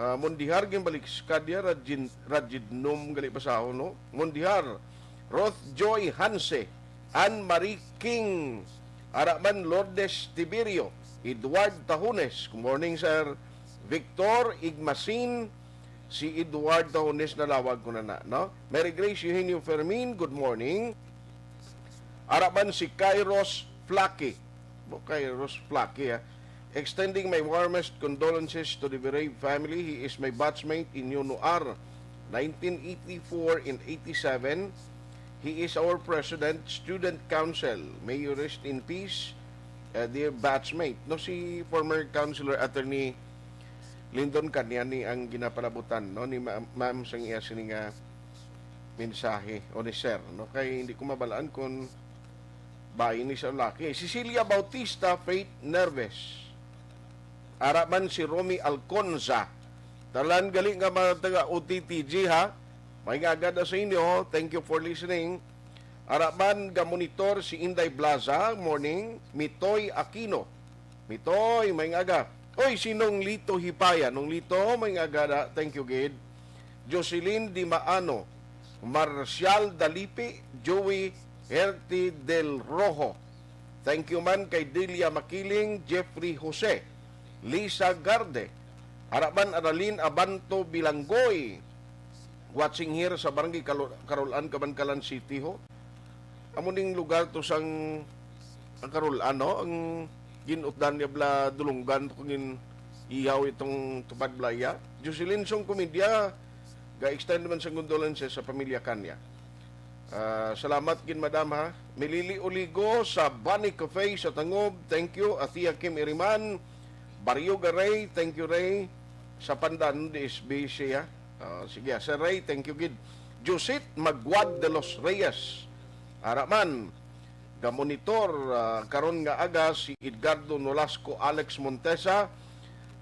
ah, Mondihar, ginbalik sa kadya, Rajin-, Rajidnom, gali pasahon, no? Mondihar, Ruth Joy Hanse, Anne Marie King, ara man Lourdes Tiberio, Edward Tahones, good morning, sir. Victor Igmasin, si Edward Tahones nalawag ko na na, no? Mary Grace Eugenio Fermin, good morning. Ara man si Kairos Flaki. Bo, Kairos Flaki, ah. Extending my warmest condolences to the bereaved family. He is my batchmate in Yono R, nineteen eighty-four and eighty-seven. He is our president, student council. May you rest in peace, uh, dear batchmate. No, si former councilor attorney Lindon Caniani ang ginapalabutan, no, ni ma-, ma'am sang iya sini nga mensahe o ni sir, no? Kay hindi ko mabalaan kung bayi ni sa laki. Cecilia Bautista, Faith Nerves. Ara man si Romy Alconza. Talan gali nga mga taga O T T G, ha. May nga agad sa inyo. Thank you for listening. Ara man ga monitor si Inday Blaza, morning. Mitoy Aquino. Mitoy, may nga aga. Oy, si Nong Lito Hipaya. Nong Lito, may nga aga na. Thank you, gid. Jocelyn Di Maano, Marcial Dalipi, Joey Herti Del Rojo. Thank you man kay Delia Makiling, Jeffrey Jose, Lisa Garde, ara man Aralin Abanto Bilanggoy, watching here sa Barangay Kalo-, Karulan, Kabankalan City, ho. Amo ning lugar to sang ang Karulan, no? Ang ginutdan niya bla dulunggan to kung gin-ihaw itong Tupad Blaya. Jocelyn Song Comedia, ga-extend man sa condolences sa pamilya kanya. Ah, salamat gid, madam, ha. Milili Oligo sa Bunny Cafe sa Tangob, thank you. Athea Kim Iriman, Barrio Garay, thank you, Ray. Sa Pandan, D S B siya. Ah, sige, Sir Ray, thank you gid. Jusit Magwad de los Reyes. Ara man, ga monitor, ah, karon nga aga si Edgardo Nolasco, Alex Montesa.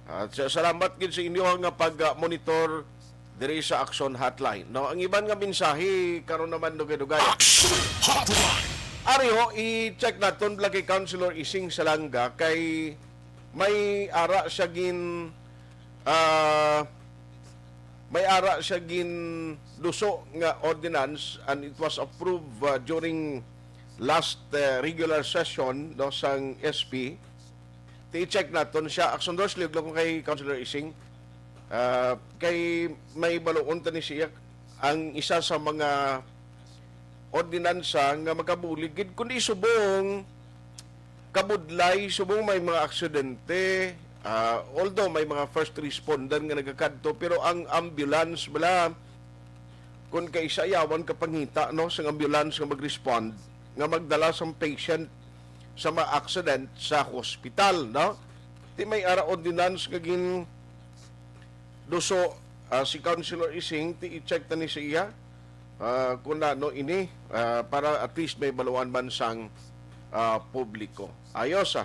At sa-, salamat gid sa inyo nga pag-monitor diri sa Action Hotline. No, ang iban nga mensahe karon naman dugay-dugay. Action Hotline. Ari ho, i-check naton bala kay Councilor Ising Salanga kay may ara siya gin, ah, may ara siya gin duso nga ordinance and it was approved, ah, during last, ah, regular session, no, sang S P. Ti-check naton siya. Action Doors, liog lang ko kay Councilor Ising. Ah, kay may baluon ta ni siya ang isa sa mga ordinansa nga makabulig gid kundi subong kabudlay, subong may mga aksidente, ah, although may mga first responder nga nagakadto, pero ang ambulance bala, kung kay sa yawan ka pangita, no, sa ambulance nga mag-respond, nga magdala sa patient sa mga accident sa hospital, no? Ti may ara ordinance nga gin duso, ah, si Councilor Ising, ti i-check ta ni sa iya, ah, kung ano ini, ah, para at least may baluan man sang, ah, publiko. Ayos, ah.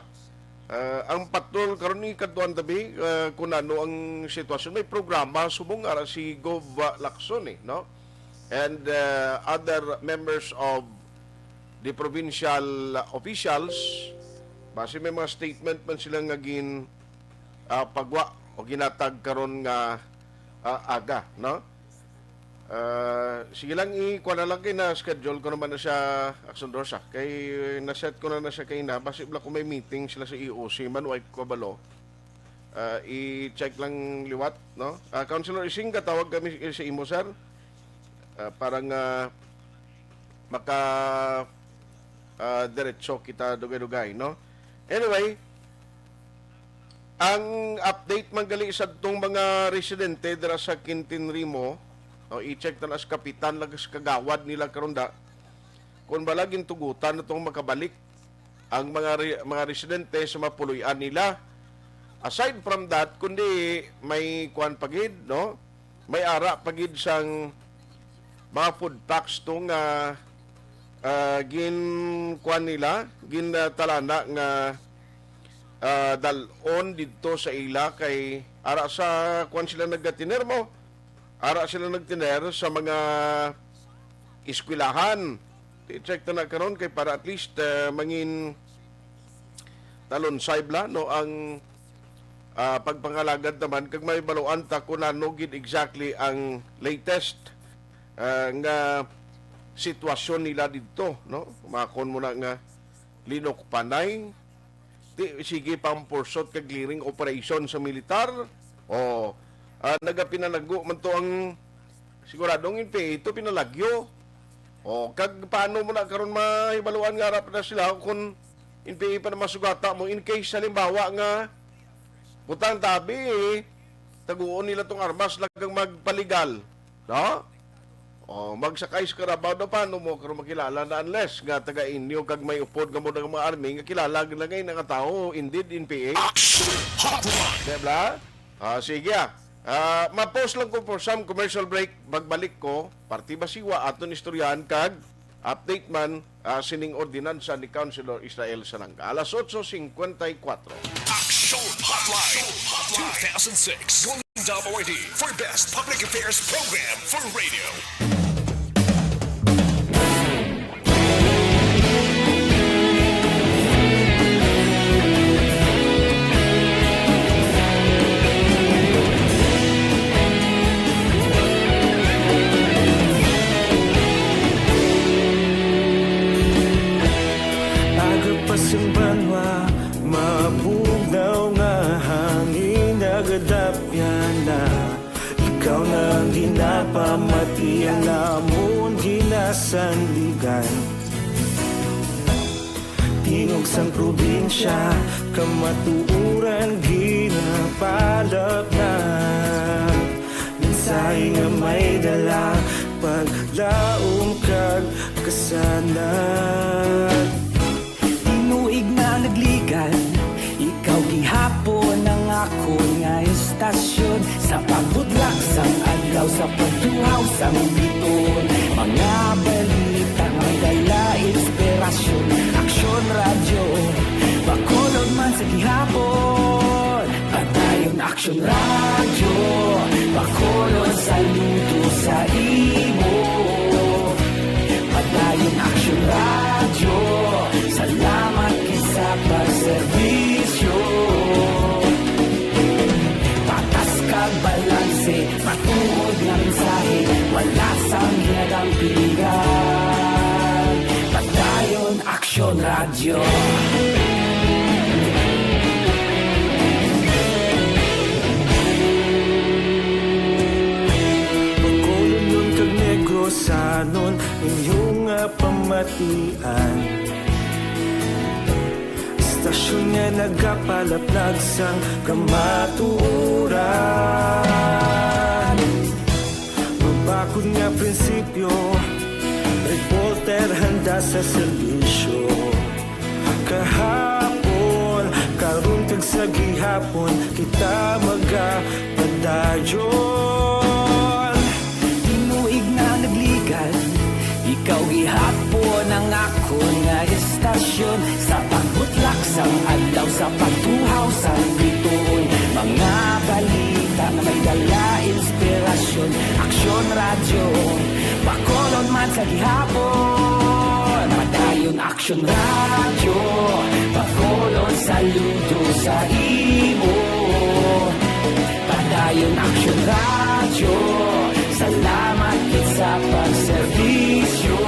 Ah, ang patrol karon ni kadtuan tabi, ah, kung ano ang sitwasyon. May programa, subong ara si Gov, ah, Lacson, eh, no? And, ah, other members of the provincial officials, basi may mga statement man sila nga gin, ah, pagwa o ginatag karon nga, ah, aga, no? Ah, sige lang, ikuha na lang kay na-schedule ko naman na siya, Action Doors, ah. Kay na-set ko na na siya kay na, basi bala kung may meeting sila sa E O C man, way ko kabalo. Ah, i-check lang liwat, no? Ah, Councilor Ising, katawag kami sa imo, sir. Ah, para nga maka, ah, diretso kita dugay-dugay, no? Anyway, Ang update man gali sa tong mga residente dira sa Quintin Rimo, o, i-check na sa kapitan lang sa kagawad nila karon da, kung bala gintugutan na tong makabalik ang mga re-, mga residente sa mapuloy-an nila. Aside from that, kundi may kuan pa gid, no? May ara pa gid sang mga food packs to nga, ah, gin kuan nila, gin, ah, talana nga, ah, dal-on didto sa ila kay ara sa kuan sila naggatiner mo. Ara sila nagtiner sa mga eskwelahan. I-check ta na karon kay para at least, ah, mangin talon sa ibla, no, ang, ah, pagpangalagad naman kag may baluan ta kung ano gid exactly ang latest, ah, nga sitwasyon nila didto, no? Makon mo na nga linok panay, di, sige pang pursot kag clearing operation sa militar. O, ah, nagapinalago man to ang siguradong N P A to pinalagyo. O, kag paano mo na karon mahibaluan nga arap na sila kung N P A pa na masugata mo in case halimbawa nga butang tabi, taguon nila tong armas lang kag magpaligal. No? O, magsakay sa karabaw daw, paano mo karon makilala na unless nga taga inyo kag may upod nga mo nga mga army nga kilala na ngay nga tawo, indeed, N P A? Action Hotline! Diba? Ah, sige, ah. Ah, ma-pause lang ko for some commercial break. Magbalik ko, parte ba siwa aton istoryahan kag update man, ah, sining ordinansa ni Councilor Israel Salanga. Alas otso cincuenta y cuatro. Action Hotline two thousand six. Golden W R D for best public affairs program for radio. Aga pa sing banwa, mabugnaw nga hangin nagadapyan na. Ikaw na ang ginapamati, ang amon ginasandigan. Tingog sang probinsya, kamatuoran ginapalapnat. Mensahe nga may dala, paglaom kag kasanag. Tinuig na nagligan, ikaw gihapon ang akon nga istasyon. Sa pagbutlak sang adlaw, sa pagtuhaw sang bituon, mga balita may dala inspirasyon. Aksyon Radyo, Bacolod man sa gihapon. Padayon Aksyon Radyo, Bacolod, saludo sa imo. Padayon Aksyon Radyo, salamat gid sa pagserbisyo. Patas kag balanse, matuod nga mensahe, wala sang ginadampigan. Padayon Aksyon Radyo. Bacolodnon kag Negrosanon, inyo nga pamatian. Istasyon nga nagapalaplag sang kamatuoran. Mabakod nga prinsipyo, reporter handa sa serbisyo. Kahapon, karon kag sa gihapon, kita magapadayon. Tinuig na nagligan, ikaw gihapon ang akon nga istasyon. Sa pagbutlak sang adlaw, sa pagtuhaw sang bituon, mga balita nga may dala inspirasyon. Aksyon Radyo, Bacolod man sa gihapon. Padayon Aksyon Radyo, Bacolod, saludo sa imo. Padayon Aksyon Radyo, salamat gid sa pagserbisyo.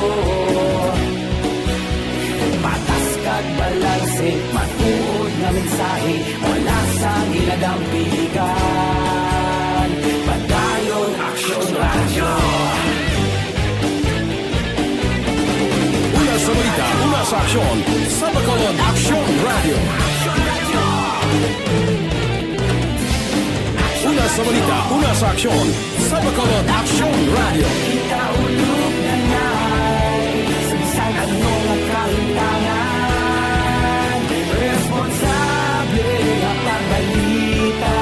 Patas kag balanse, matuod nga mensahe, wala sang ginadampigan. Padayon Aksyon Radyo. Una sa balita, una sa aksyon, sa Bacolod Aksyon Radyo. Aksyon Radyo. Balita, una sa aksyon, sa Bacolod Aksyon Radio. Kita ulog na nai, sa bisan anong kahintangan, responsable nga pagbalita,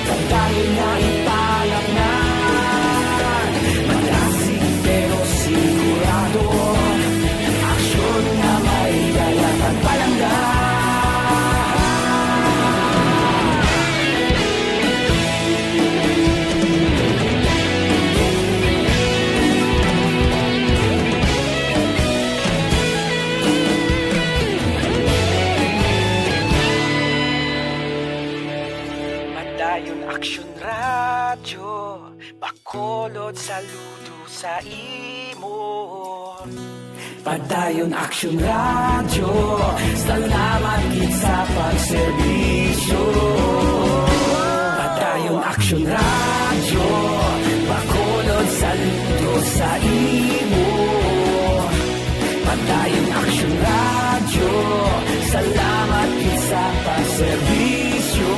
pagdayon nga ipalapnan, malasig pero sigurado. Aksyon nga may dala pagpalangga. Padayon Aksyon Radyo. Bacolod, saludo sa imo. Padayon Aksyon Radyo, salamat gid sa pagserbisyo. Padayon Aksyon Radyo, Bacolod, saludo sa imo. Padayon Aksyon Radyo, salamat gid sa pagserbisyo.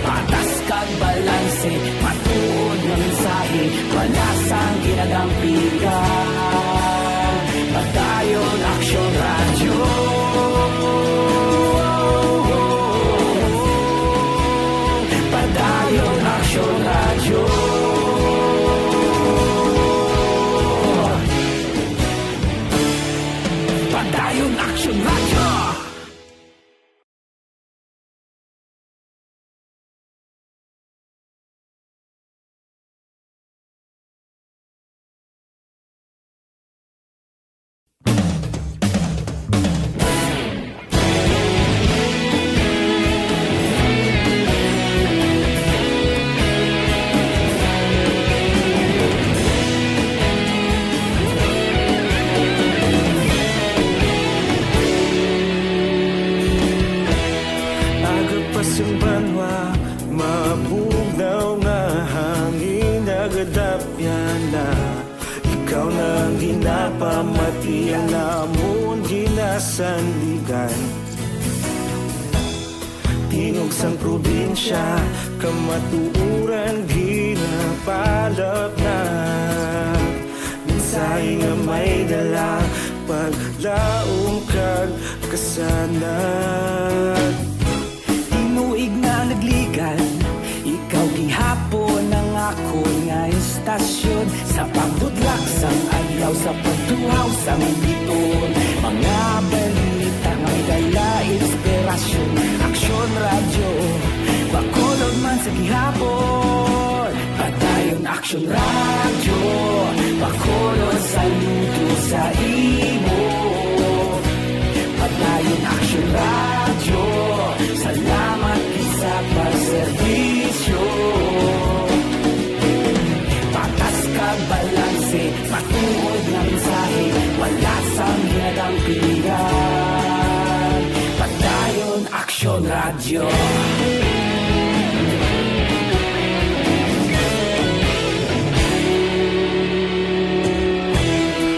Patas kag balanse, matuod nga mensahe, wala sang ginadampigan. Padayon Aksyon Radyo. Padayon Aksyon Radyo. Padayon Aksyon Radyo. Aga pa sang banwa, mabugnaw nga hangin, nagadapyan na. Ikaw na ang ginapamatian namon ginasandigan. Tingog sang probinsya, kamatuoran ginapalapnag. Mensahe nga may dala, paglaom kag kasanag. Tinuig na nagligad, ikaw gihapon ang akon nga istasyon. Sa pagbudlak sang adlaw, sa pagtuhaw sang biton, mga balita nga may dala inspirasyon. Aksyon Radyo, Bacolod man sa gihapon. Padayon Aksyon Radyo, Bacolod, saludo sa imo. Padayon Aksyon Radyo, salamat gid sa pagserbisyo. Patas kag balanse, matuod nga mensahe, wala sang ginadampigan. Padayon Aksyon Radyo.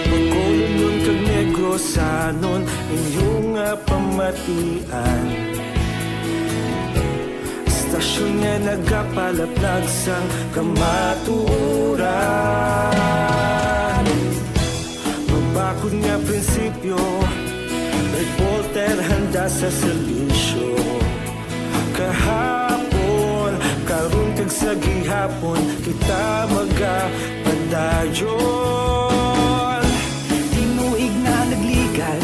Bacolodnon kag Negrosanon, inyo nga pamatian. Istasyon nga nagapalaplag sang kamatuoran. Mabakod nga prinsipyo, reporter handa sa serbisyo. Kahapon, karon kag sa gihapon, kita magapadayon. Tinuig na nagligad,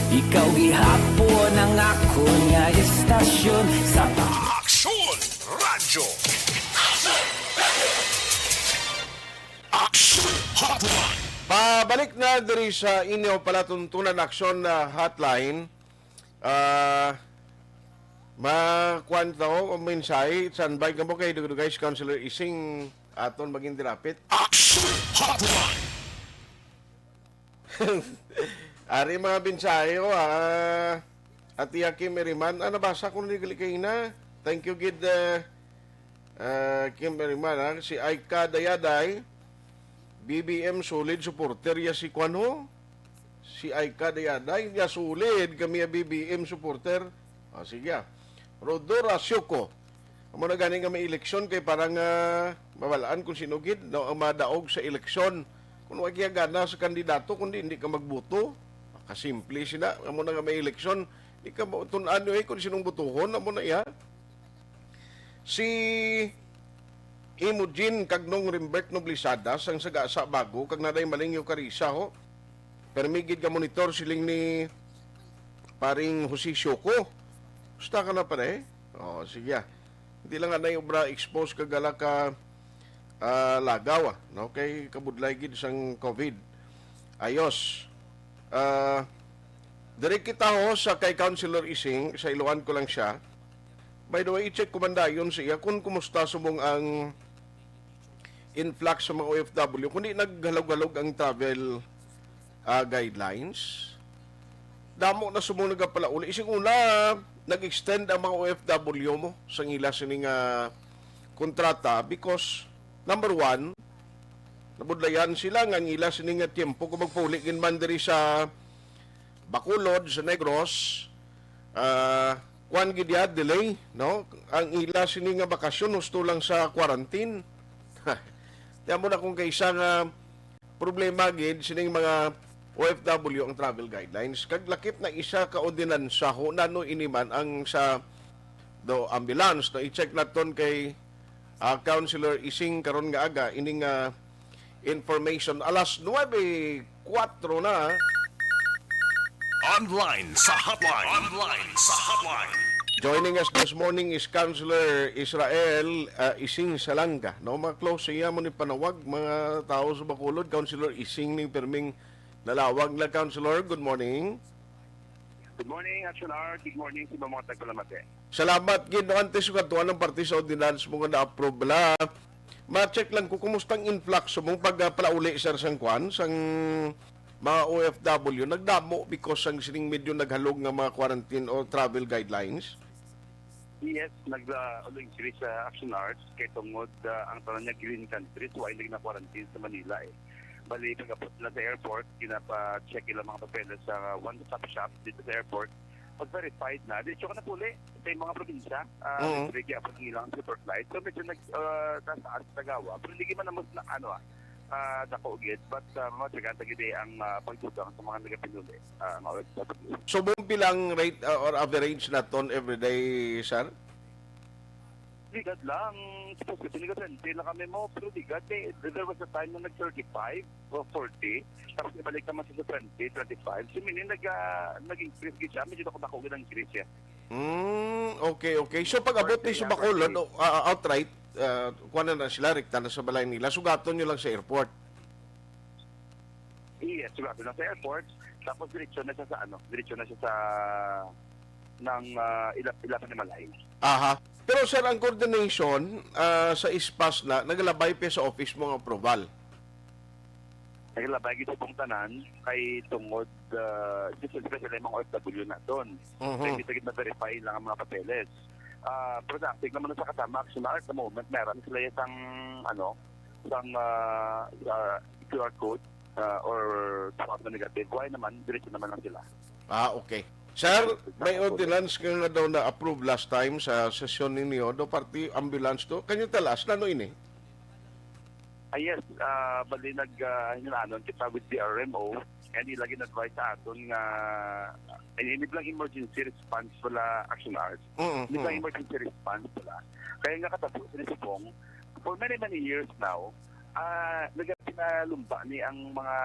ikaw gihapon ang akon nga istasyon sa pa- Aksyon Radyo. Aksyon Hotline. Pabalik na diri sa inyo palatuntunan Aksyon, ah, Hotline. Ah, ma-, kuwan ta, oh, mensahe, standby kamo kay dugay-dugay si Councilor Ising aton maging dirapit. Aksyon Hotline. Ari mga mensahe, oh, ah, Ate Kim Eriman. Ah, nabasa ko ni gali kaina. Thank you gid, ah, ah, Kim Eriman, ah. Si Aika Dayaday, B B M solid supporter ya si kwan, ho. Si Aika Dayaday, ya solid kami ya B B M supporter. Ah, sige, ah. Rodora Sioko. Amo na gani nga may eleksyon kay para nga mabalaan kung sino gid, no, ang madaog sa eleksyon. Kung wa kay gana sa kandidato, kundi hindi ka magboto, makasimple sina. Amo na nga may eleksyon, di ka mautun-an, eh, kung sinong botohon. Amo na iya. Si Imogen kag Nong Rimbert Noblisada sang Sagasa Bago kag Nanay Malingyo Carissa, ho. Permi gid ka monitor, siling ni paring Jose Sioco. Gusto ka na, pare? Oh, sige, ah. Hindi lang anay obra expose kag ala ka, ah, lagaw, ah, no? Kay kabudlay gid sang COVID. Ayos. Ah, diri kita, ho, sa kay Councilor Ising, sa iluan ko lang siya. By the way, i-check ko man dayon sa iya kung kumusta subong ang influx sa mga O F W, kundi naghalog-halog ang travel, ah, guidelines. Damo na subong nagapalauli. Ising una, nag-extend ang mga O F W mo sa ila sini nga kontrata because, number one, nabudlayan sila nga ang ila sini nga tiyempo kung magpauli gid man diri sa Bacolod, sa Negros, ah, kuwan gid ya, delay, no? Ang ila sini nga bakasyon husto lang sa quarantine. Di amo na kung kaisa nga problema gid sining mga O F W ang travel guidelines. Kag lakip na isa ka ordinansa, ho, nano ini man ang sa do ambulance, no? I-check naton kay, ah, Councilor Ising karon nga aga ining, ah, information. Alas nuebe kuwatro na. Online sa hotline. Online sa hotline. Joining us this morning is Councilor Israel, ah, Ising Salanga. No, mga close siya mo ni panawag, mga tao sa Bacolod, Councilor Ising ning pirming nalawag na, Councilor. Good morning. Good morning, Action Hour. Good morning sa mga tagpalamati. Salamat gid, no, antes ko katuan ang parte sa ordinance mo nga na-approve bala. Ma-check lang ko kumusta ang influx mo pag, ah, palauli, sir, sang kwan, sang mga O F W. Nagdamo because sang sining medyo naghalog nga mga quarantine o travel guidelines. Yes, nag, ah, ulo increase sa Action Arts kay tungod, ah, ang tanan niya green countries, wa lagi na quarantine sa Manila, eh. Bali, pag-abot na sa airport, ginapa-check ilang mga papeles sa one-stop shop dito sa airport. Pag verified na, diretso ka na puli sa mga probinsya. Ah, Mm. Libre gyapon ang ilang paper flight. So, medyo nag, ah, taas-taas sa Tagawa. Pero hindi man namos na, ano, ah, ah, dako gid. But, ah, mga tsagaan ta gid, eh, ang, ah, pagdugang sa mga nagapinuli, ah, nga O F W. So, buong bilang rate, ah, or average naton everyday, sir? Ligad lang. Supposed to, nag-twenty lang kami mo, pero ligad, eh. There was a time na nag-thirty-five o forty. Tapos ibalik naman sa twenty, twenty-five. So, meaning, nag, ah, nag-increase gid siya. Medyo dako-dako gid ang increase siya. Mm, okay, okay. So, pag abot ni sa Bacolod, o, ah, outright, ah, kuha na, na sila, rekta na sa balay nila. Sugaton nyo lang sa airport. Yes, sugaton lang sa airport. Tapos diretso na siya sa, ano, diretso na siya sa, ng, ah, ila, ila pa ni Malay. Aha. Pero, sir, ang coordination, ah, sa ispas na, nagalabay pa sa office mo ang approval? Nagalabay gid sa pong tanan kay tungod, ah, just especially mga O F W naton. Mhm. Kay kita gid na-verify lang ang mga papeles. Ah, pero sa active naman sa kasama, actually, at the moment, meron sila isang, ano, isang, ah, ah, Q R code, ah, or sa mga negative. Why naman, diretso naman lang sila. Ah, okay. Sir, may ordinance ka nga daw na-approve last time sa sesyon ninyo, do party ambulance to. Can you tell us, nano ini? Ah, yes, ah, bali nag, ah, hinanon kita with the R M O, and ila gin-advise sa aton nga, eh, hindi lang emergency response pala, Action Arts. Mm, Hindi lang mm. emergency response pala. Kaya nga katapos ni Supong, for many, many years now, ah, nagapinalumba ni ang mga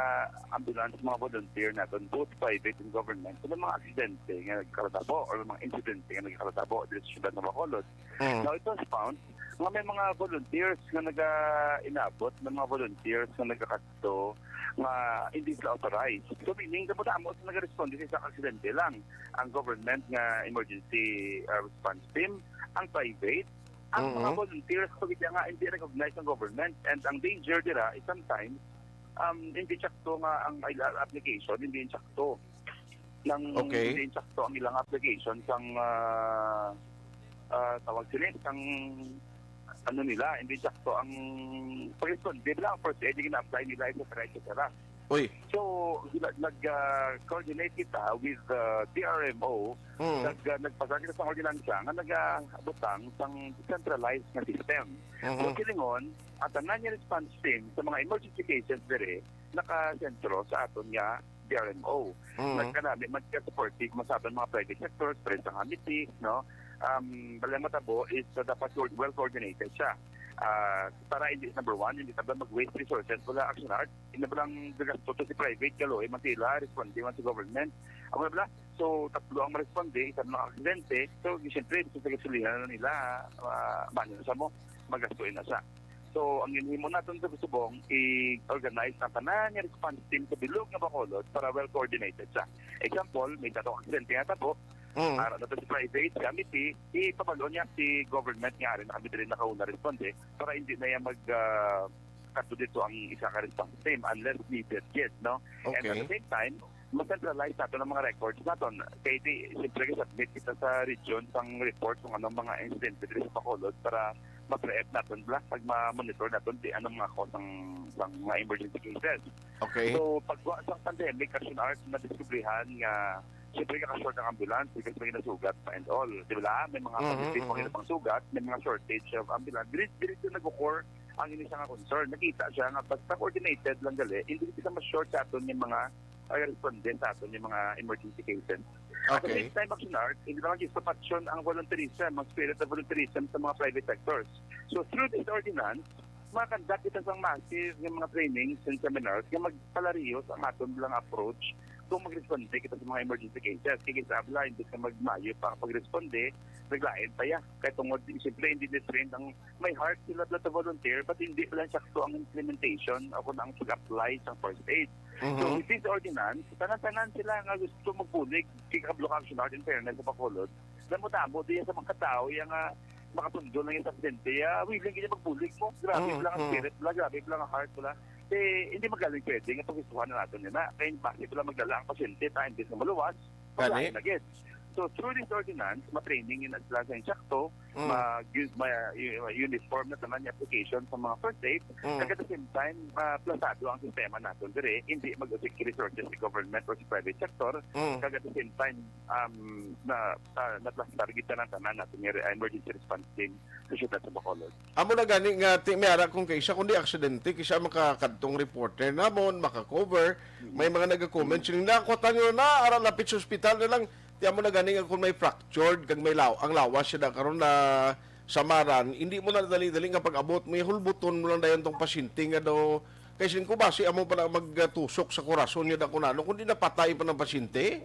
ambulance, mga volunteer naton, both private and government, sa mga aksidente nga nagkalatabo or mga insidente nga nagkalatabo dito sa siyudad ng Bacolod. Mm. Now, it was found nga may mga volunteers nga naga-inabot, may mga volunteers nga nagakadto nga hindi sila authorized. So, meaning, damo-damo sa nagaresponde sa isang aksidente lang. Ang government nga emergency, uh, response team, ang private, ang mga Mhm. volunteers, pag nga hindi recognized ng government. And ang danger dira is sometimes, um, hindi tsakto nga ang application, hindi tsakto. Nang Okay. Hindi sakto ang ilang application sang, ah, ah, tawag sila, sang ano nila, hindi sakto ang pag-responde nila. Ang first aid yung ina-apply nila, et cetera, et cetera. Uy. So, gina- nag ah, coordinate kita with uh, D R M O. Mm. Nag ah, nagpasar kita sa ordinansa nga nagabutang sang centralized nga system. Mhm. So, kilingon, ang tanan nga response team sa mga emergency cases diri nakasentro sa aton nga D R M O. Mhm. Nagkanami man ka supportive man sa aton mga private sectors, pares sa Amity, no? Um, bala matabo is uh, dapat co- well coordinated siya. Ah, para hindi, number one, hindi tayo mag-waste resources, wala action art, hindi ba lang gagasto to si private, kaloy man sila, responde man si government. Amo na bala, so tatlo ang maresponde, isa na aksidente, so siyempre, sa gasolina na nila, uh, mano sa mo, magasto na siya. So, ang ginhimo naton sa Subong, i-organize ang tanan nga response team sa bilog nga Bacolod para well coordinated siya. Example, may dato aksidente nga tabo, Mm. ara na to si private, si Amity, ipabalo niya si government nga ari na kami diri nakauna responde para hindi na yan mag ah, kadto dito ang isa ka response team unless needed yet, no? And at Okay. the same time, ma-centralize nato ang mga records naton. Kay di, siyempre, submit kita sa region sang report kung anong mga incident diri sa Bacolod para ma-preempt naton bala pag ma-monitor naton di anong mga cause ang, sang mga emergency cases. Okay. So, pagkuha sa pandemic, Action Art, nadiskubrihan nga siyempre, kaka-short ang ambulance because may nasugat pa and all. Di ba? May mga Mhm, positive, mhm. Mga sugat, may mga shortage of ambulance. Dili, dili ito nag-occur ang ini siya nga concern. Nakita siya nga basta coordinated lang gali, hindi kita ma-short sa aton yung mga uh, respondent sa aton yung mga emergency cases. At the Okay. Same time, Action Art, hindi lang just action ang volunteerism, ang spirit of volunteerism sa mga private sectors. So through this ordinance, makakandak kita sa massive nga mga trainings and seminars nga magpalarios ang aton lang approach kung magresponde kita sa mga emergency cases. Kaya sa abla, hindi ka magmayo pa ang pagresponde, naglain pa ya. Kaya tungod, siyempre, hindi na-trained ang may heart sila blood to volunteer, but hindi pa lang sakto ang implementation o kung ang pag-apply sa first aid. So, Mhm. with this ordinance, tanan-tanan sila nga gusto magbulig kay Kablo Action Art in fairness sa Bacolod, damo-damo diya sa mga katao, yung nga makatundo lang yung sa presidente, ah, willing kaya magbulig mo. Grabe Mm, lang ang mm. Spirit, bla, grabe lang ang heart, bla. Eh, hindi magaling pwede nga pagkisuhan na natin yun na. Kaya bakit pala magdala ang pasyente, ta, imbis na maluwas, Gani? Paglain na gid. So, through this ordinance, ma-training yun sila sa insakto, Mm. mag, ma, uniform na tanan yung application sa mga first aid, Mm. kag at the same time, maplasado ang sistema naton diri, hindi mag-usik resources sa government or sa private sector, Mm. kag at the same time, um, na, uh, naplastar kita ng tanan natin yung emergency response team sa syudad sa Bacolod. Amo na gani nga, ti, may ara kung kaysa, kundi aksidente, kaysa makakadtong reporter namon, maka-cover, may mga nag-comment sila, "Na, kuwatan nyo na, ara lapit sa ospital na lang." Ti amo na gani nga kung may fractured, kag may law, ang lawas siya na karon na samaran, hindi mo na dali-dali nga pag-abot, may hulbuton mo lang dayon tong pasyente nga daw, kay siling ko, basi amo pa na magtusok sa korason niya da kung ano, kundi napatay pa ng pasyente.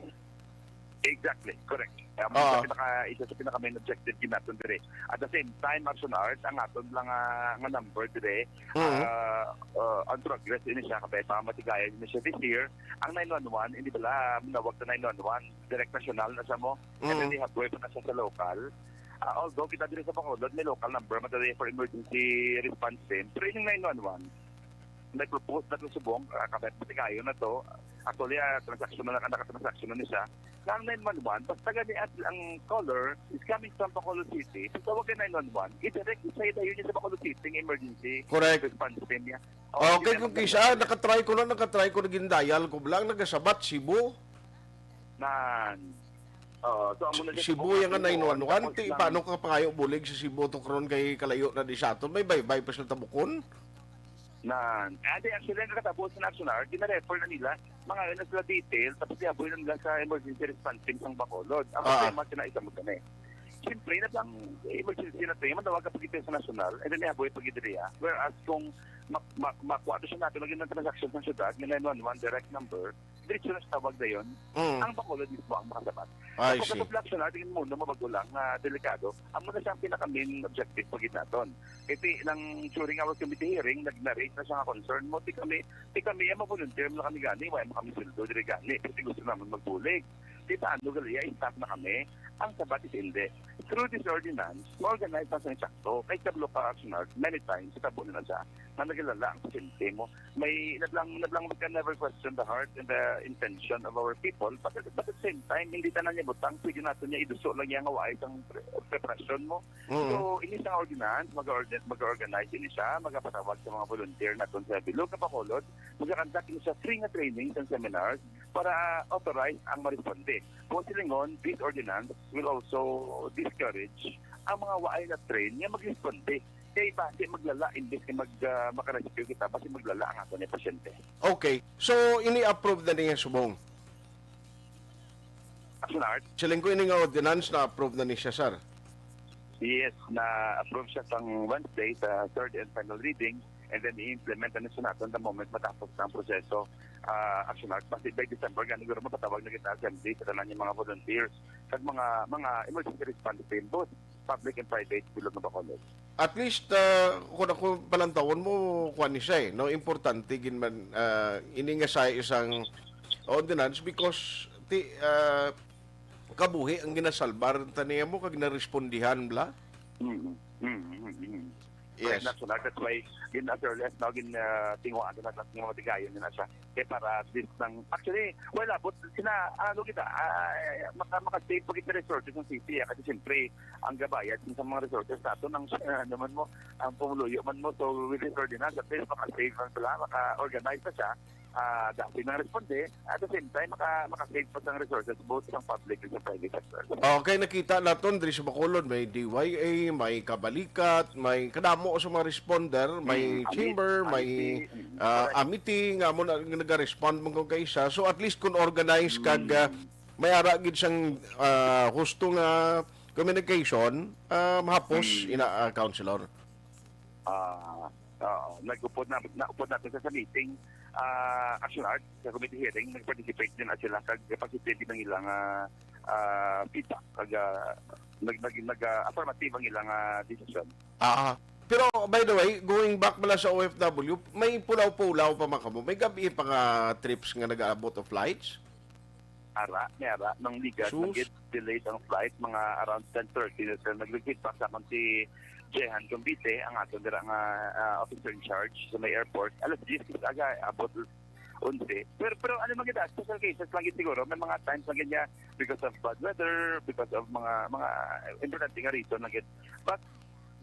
Exactly, correct. Um, Ah. sa pinaka, isa sa pinaka main objective gid naton diri. At the same time, Martial Art, ang aton lang ah, nga number diri, Mhm. ah, ah, on progress ini siya, kapay pa matigayan ini siya this year. Ang nine one one, hindi bala, nawag na nine one one, direct national na siya mo. And Mhm. then, ihaboy pa na siya sa local. Ah, although kita diri sa Bacolod, may local number man diri for emergency response team. Pero yung nine one one, may propose na subong, uh, kapag matigayon na to, actually, ah, transaction na, nakatransaction na ni siya. Na ang nine one one, basta gani at ang caller is coming from Bacolod City, so tawag ka nine one one, i-direct sa ila yun sa Bacolod City, ng emergency Correct. Response team niya. Okay, Hindi kung naman kisa, nakatry ko na, nakatry ko na gindial ko lang, nagasabat, Cebu. Nan. Oh, so, amo na siya Cebu sa yung nga Cebu, nine one one, tapos ti, lang- paano ka pangayo bulig sa Cebu to karon kay kalayo na di sa aton? May baybay pa sila tabukon? Nan. Adi, actually, ang nakatapos sa National Art, gina-refer na nila, mga yun na sila detail, tapos ihaboy na nila sa emergency response team sa Bacolod. Ang Ah. Problema, sila isa mo gani. Siyempre, na lang, emergency na to, yung manawag ka pag sa national, and then ihaboy pag diriya. Whereas, kung ma- ma- makuha to siya natin, lagi ng transaction sa syudad, yung nine one one direct number, diretso na sa tawag na yun, Mm. Ang Bacolod mismo ang makasabat. I Tapos see. sa reflection natin muna, mabago lang na delikado. Amo na siya ang pinaka-main objective pag naton. Kasi nang during our committee hearing, nag-narrate na siya nga concern mo. Di kami, di kami, ang volunteer mo kami gani, wala mo kami sweldo diri gani. Kasi gusto naman magbulig. Di paano gali, i-stop na kami. Ang sabat is hindi. through this ordinance, ma-organize na sa insakto. Kay kablo ka, Action Art, many times, sa tabo na siya, na nagalala ang pasyente mo. May, nablang, nablang, we can never question the heart and the intention of our people, but, but at the same time, hindi tanan niya butang, pwede nato niya iduso lang niya nga waay sang pre-, preparasyon mo. Mm. So, ini sa ordinance, mag-ordi-, mag-organize ini siya, magapatawag sa mga volunteer naton sa bilog nga Bacolod, magakandak ini siya free nga trainings and seminars para authorize ang maresponde. Kung silingon, this ordinance will also discourage ang mga waay na train nga magresponde. Kay basi maglala, imbes nga mag, ah, makarescue kita, basi maglala ang aton nga pasyente. Okay. So, ini-approve na niya subong? Action Art? Siling ko ini nga ordinance na-approve na ni siya, sir. Yes, na-approve siya sang Wednesday sa third and final reading, and then i-implement na siya naton the moment matapos na ang proseso. Ah, Action Art, basi by December, gani siguro mapatawag na kita assembly sa tanan yung mga volunteers, kag mga, mga emergency response team, both public and private, bilog nga Bacolod. At least, ah, kung ako palantawon mo, kuwan ni siya eh, no? Importante gid man, ah, ini nga sa isang ordinance because ti, ah, kabuhi ang ginasalbar ta niya mo kag narespondihan bla. Mm, mm, mm, mm. Yes. Correct, National. That's why, gin, as early as now, gin, ah, tinguhaan na lang yung mga tigayon na siya. Kaya para at least nang, actually, well, abot sila, ano kita, ah, maka, maka-save pa kita resources ng city, ah, kasi siyempre, ang gabayad sa mga resources nato ng, ah, naman mo, ang pumuluyo man mo, so with this ordinance, at least maka-save man sila, maka-organize na siya, ah, dati nang responde, at the same time, maka, maka-save pa sang resources both sa public and sa private sector. Okay, nakita naton diri sa Bacolod, may D Y A, may Kabalikat, may kadamo sa mga responder, may Mm, Amit-, chamber, may, Amity, mm, ah, correct. Amity, nga mo na, nga naga-respond man kung kaisa. So, at least kung organized kag, ah, Mm. may ara gid sang, ah, husto nga communication, ah, mahapos, Mm. ina, ah, Councilor. Ah, oo. Nag-upod na, naupod natin sa, sa meeting, ah, Action Art, sa committee hearing, nag-participate din na sila, kag positive ang ilang, ah, ah, feedback, kag, ah, nag-, nag-, nag-, ah, affirmative ang ilang, ah, decision. Ah, pero by the way, going back pala sa O F W, may pulaw-pulaw pa man kamo? May gabi pa nga trips nga nag-aabot of flights? Ara, may ara, nang ligat, Sus. Nang gid delayed ang flight, mga around ten thirty na sila. Nag-feedback sa akon si Jehan Convite, ang aton dira nga, ah, officer in charge sa may airport. Alas diyes ka aga, abot onse. Pero, pero ano man gid, ah, special cases lang gid siguro. May mga times lang gid niya because of bad weather, because of mga, mga importante nga reason lang gid. But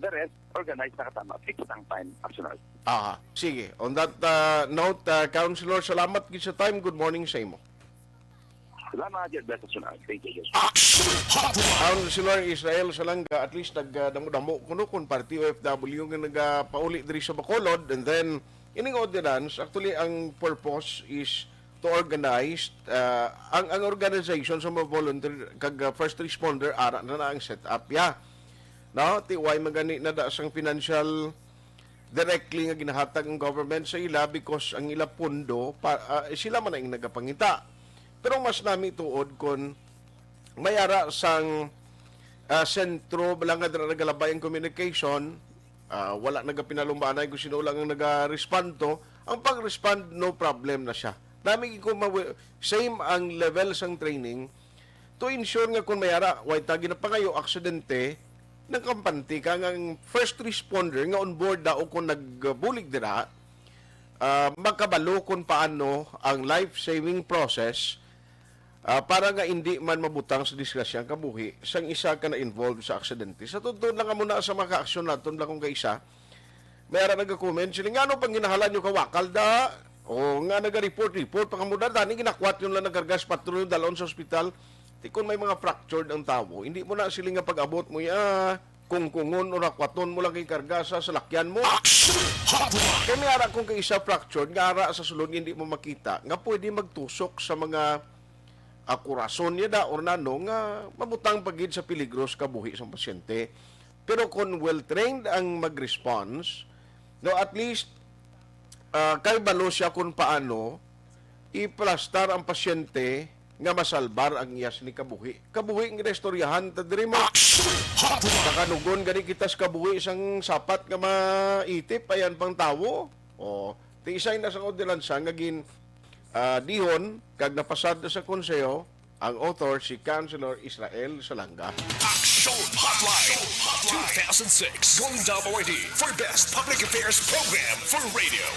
the rest, organized na katama. Fixed ang time, Action Art. Ah, sige. On that, ah, note, ah, Councilor, salamat gid sa time. Good morning sa imo. Salamat, God bless, Action Art. Thank you, God. Action Hotline. Councilor Israel Salanga, at least nagdamo-damo kuno kung parte O F W nga nagapauli diri sa Bacolod, and then ining ordinance, actually, ang purpose is to organize, ah, ang, ang organization sa mga volunteer kag, ah, first responder, ara na na ang setup, ya. No? Ti way magani na da sang financial directly nga ginahatag ang government sa ila because ang ila pondo pa, ah, sila man ang nagapangita. Pero mas nami tuod kon may ara sang, ah, sentro bala nga dira nagalabay ang communication, ah, wala nagapinalumbaan kung sino lang ang naga-respond to. Ang pag-respond, no problem na siya. Nami ko mawi-, same ang level sang training to ensure nga kung may ara, way ta ginapangayo aksidente, nagkampante ka nga ang first responder nga on board daw kung nagbulig dira, ah, makabalo kung paano ang life-saving process, ah, para nga hindi man mabutang sa disgrasya ang kabuhi sang isa ka na-involve sa aksidente. Sa tungtod lang amo na sa mga kaaksyon naton lang kung kaisa, may ara naga-comment sila, "Ngano pang ginahalan nyo kawakal da? O nga naga-report-report pa kamo da? Dani ginakwat nyo lang nagargas patron yung dalon sa ospital." Ti kon may mga fractured ang tawo, hindi mo na sila nga pag-abot mo ya, kungkungon o rakwaton mo lang kay karga sa salakyan mo. Action Hotline! Kay may ara kung kaisa fractured, nga ara sa sulod nga hindi mo makita, nga pwede magtusok sa mga, ah, kurason niya da or nano nga mabutang pa gid sa peligro sa kabuhi sang pasyente. Pero kung well-trained ang mag-response, no, at least, ah, kay balo siya kung paano iplastar ang pasyente nga masalbar ang iya sini kabuhi. Kabuhi nga istoryahan ta diri mo. Action Hotline! Nakanugon gani kita sa kabuhi sang sapat nga maitip, ayan pang tawo. O, ti isay na sang ordinansa nga gin, ah, dihon kag napasad na sa konseho, Ang author si Councilor Israel Salanga. Action Hotline two thousand six, Golden Dome Awardee for Best Public Affairs Program for Radio.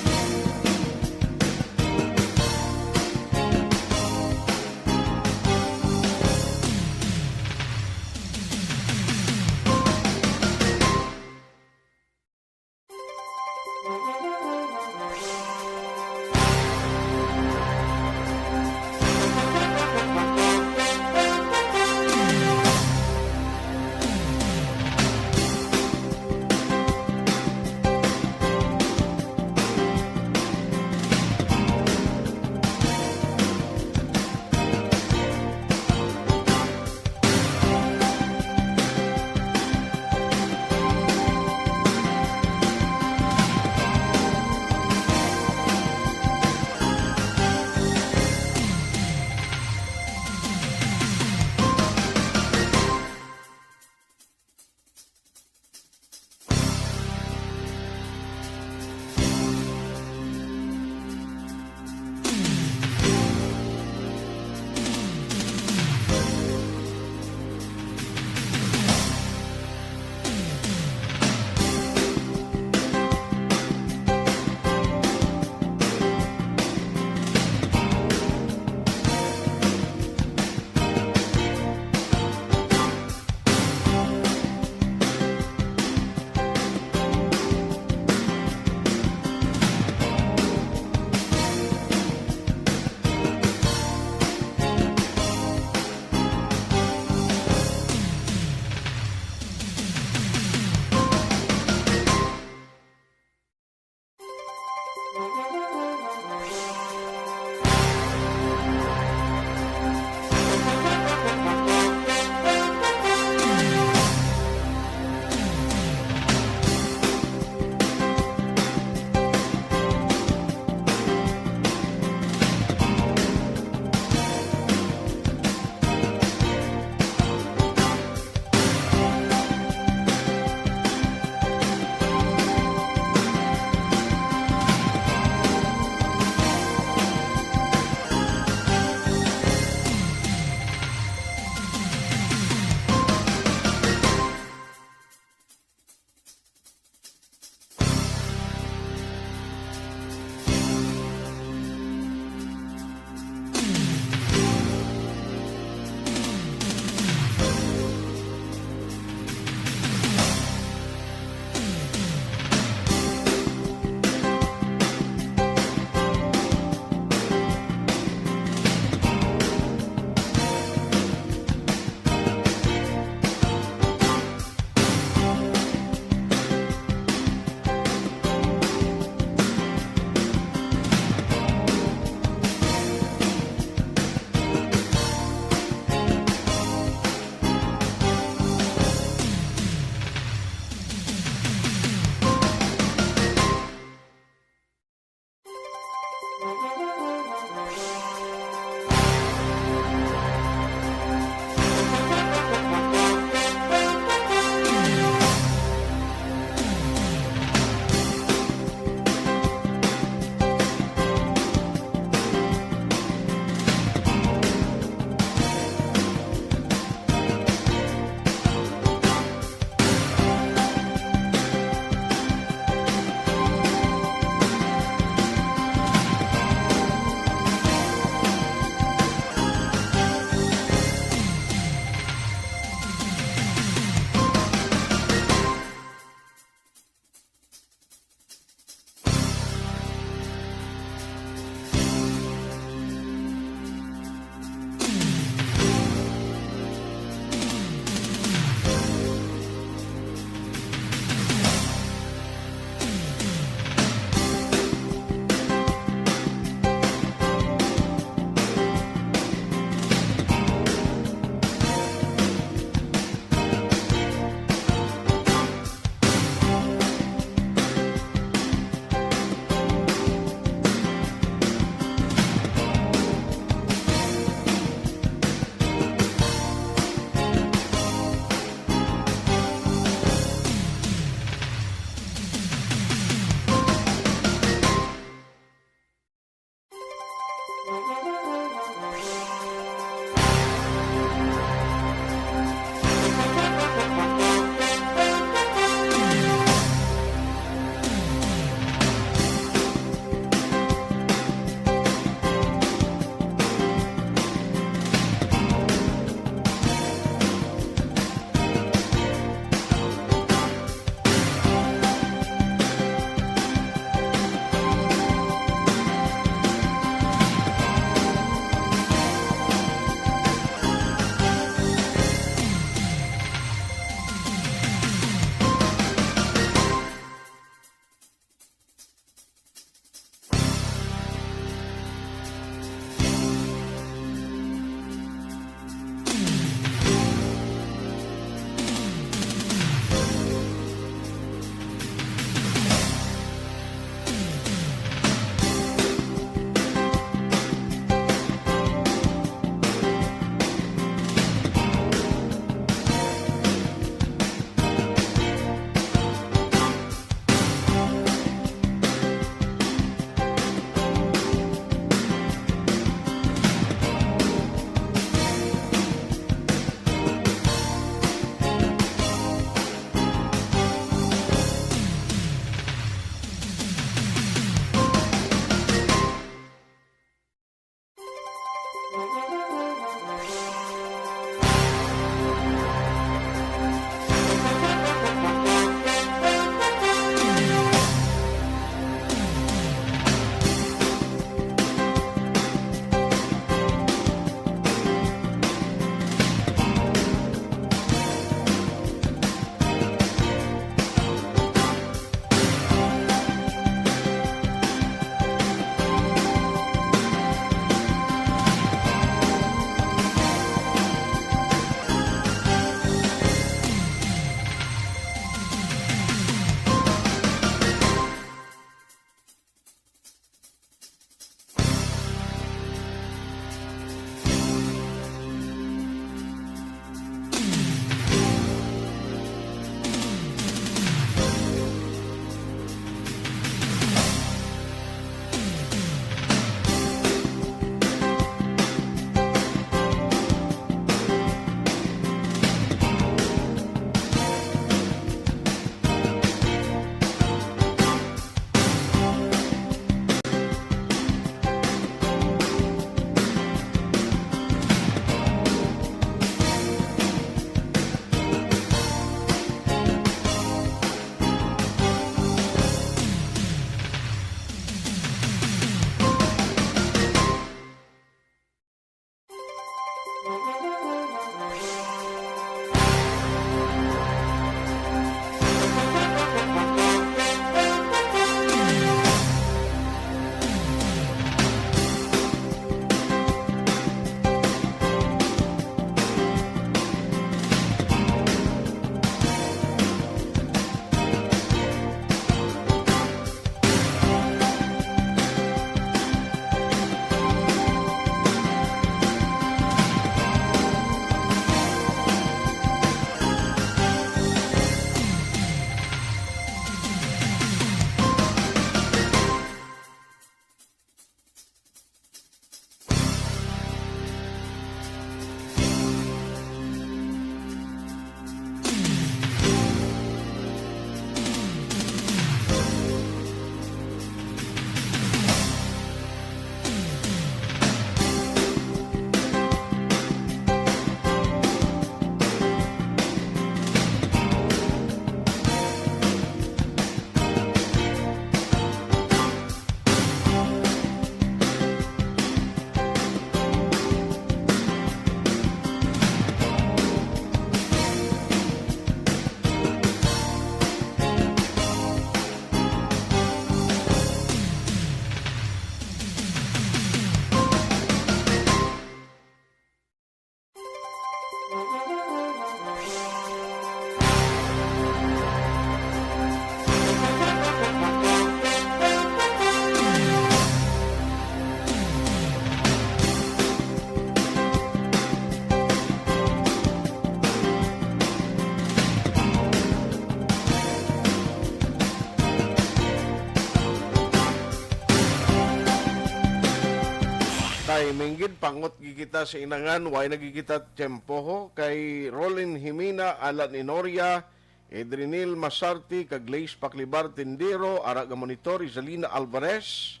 Minggid, pangot gid kita sa inangan, way na gid kita tiyempo ho. Kay Rolin Jimena, Alan Enoria, Edrinil Masarte, kag Lace Paklibar Tindero, ara ga monitor, Rizalina Alvarez,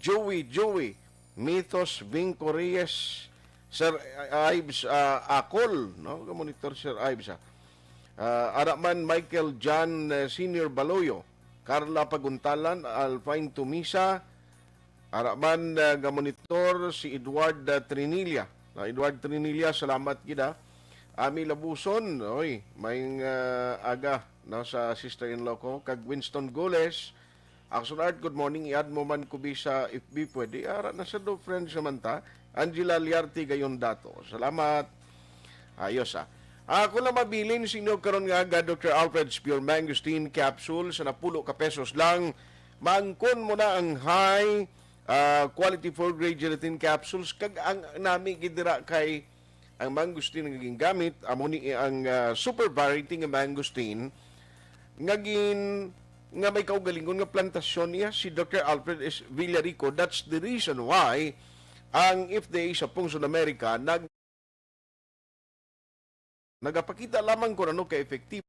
Joey, Joey, Mythos Vinco Reyes, Sir Ives, ah, Acol, no? Ga monitor, Sir Ives, ah. Ah, ara man Michael John, eh, Senior Baloyo, Carla Paguntalan, Alfine Tumisa, ara man, ah, ga monitor si Edward, ah, Trinilla. Na Edward Trinilla, salamat gid, ah. Ami Labuson, oy, maayong, ah, aga, no, sa sister-in-law ko, kag Winston Gules. Action Art, good morning. I-add mo man ko bi sa F B, pwede. Ara na sa do, friends naman ta. Angela Liarte gayon dato. Salamat. Ayos, ah. Ako lang mabilin sa inyo karon nga aga, Doctor Alfred's Pure Mangosteen Capsule sa napulo ka pesos lang. Maangkon mo na ang high, ah, quality food grade gelatin capsules. Kag ang nami gid dira kay ang mangosteen nga gingamit, amo ni ang, ah, super variety nga mangosteen nga gin-, nga may kaugalingon nga plantasyon niya si Doctor Alfred S. Villarico. That's the reason why ang F D A sa Pungson Amerika nag-, nagapakita lamang kung ano ka-effective.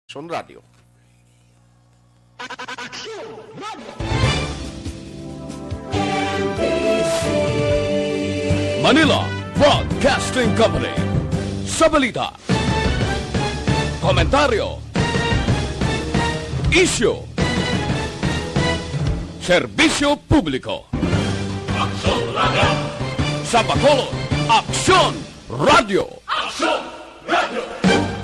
Aksyon Radio. Manila Broadcasting Company. Sa balita, komentaryo, isyu, serbisyo publiko. Aksyon Radio. Sa Bacolod, Aksyon Radio. Aksyon Radio.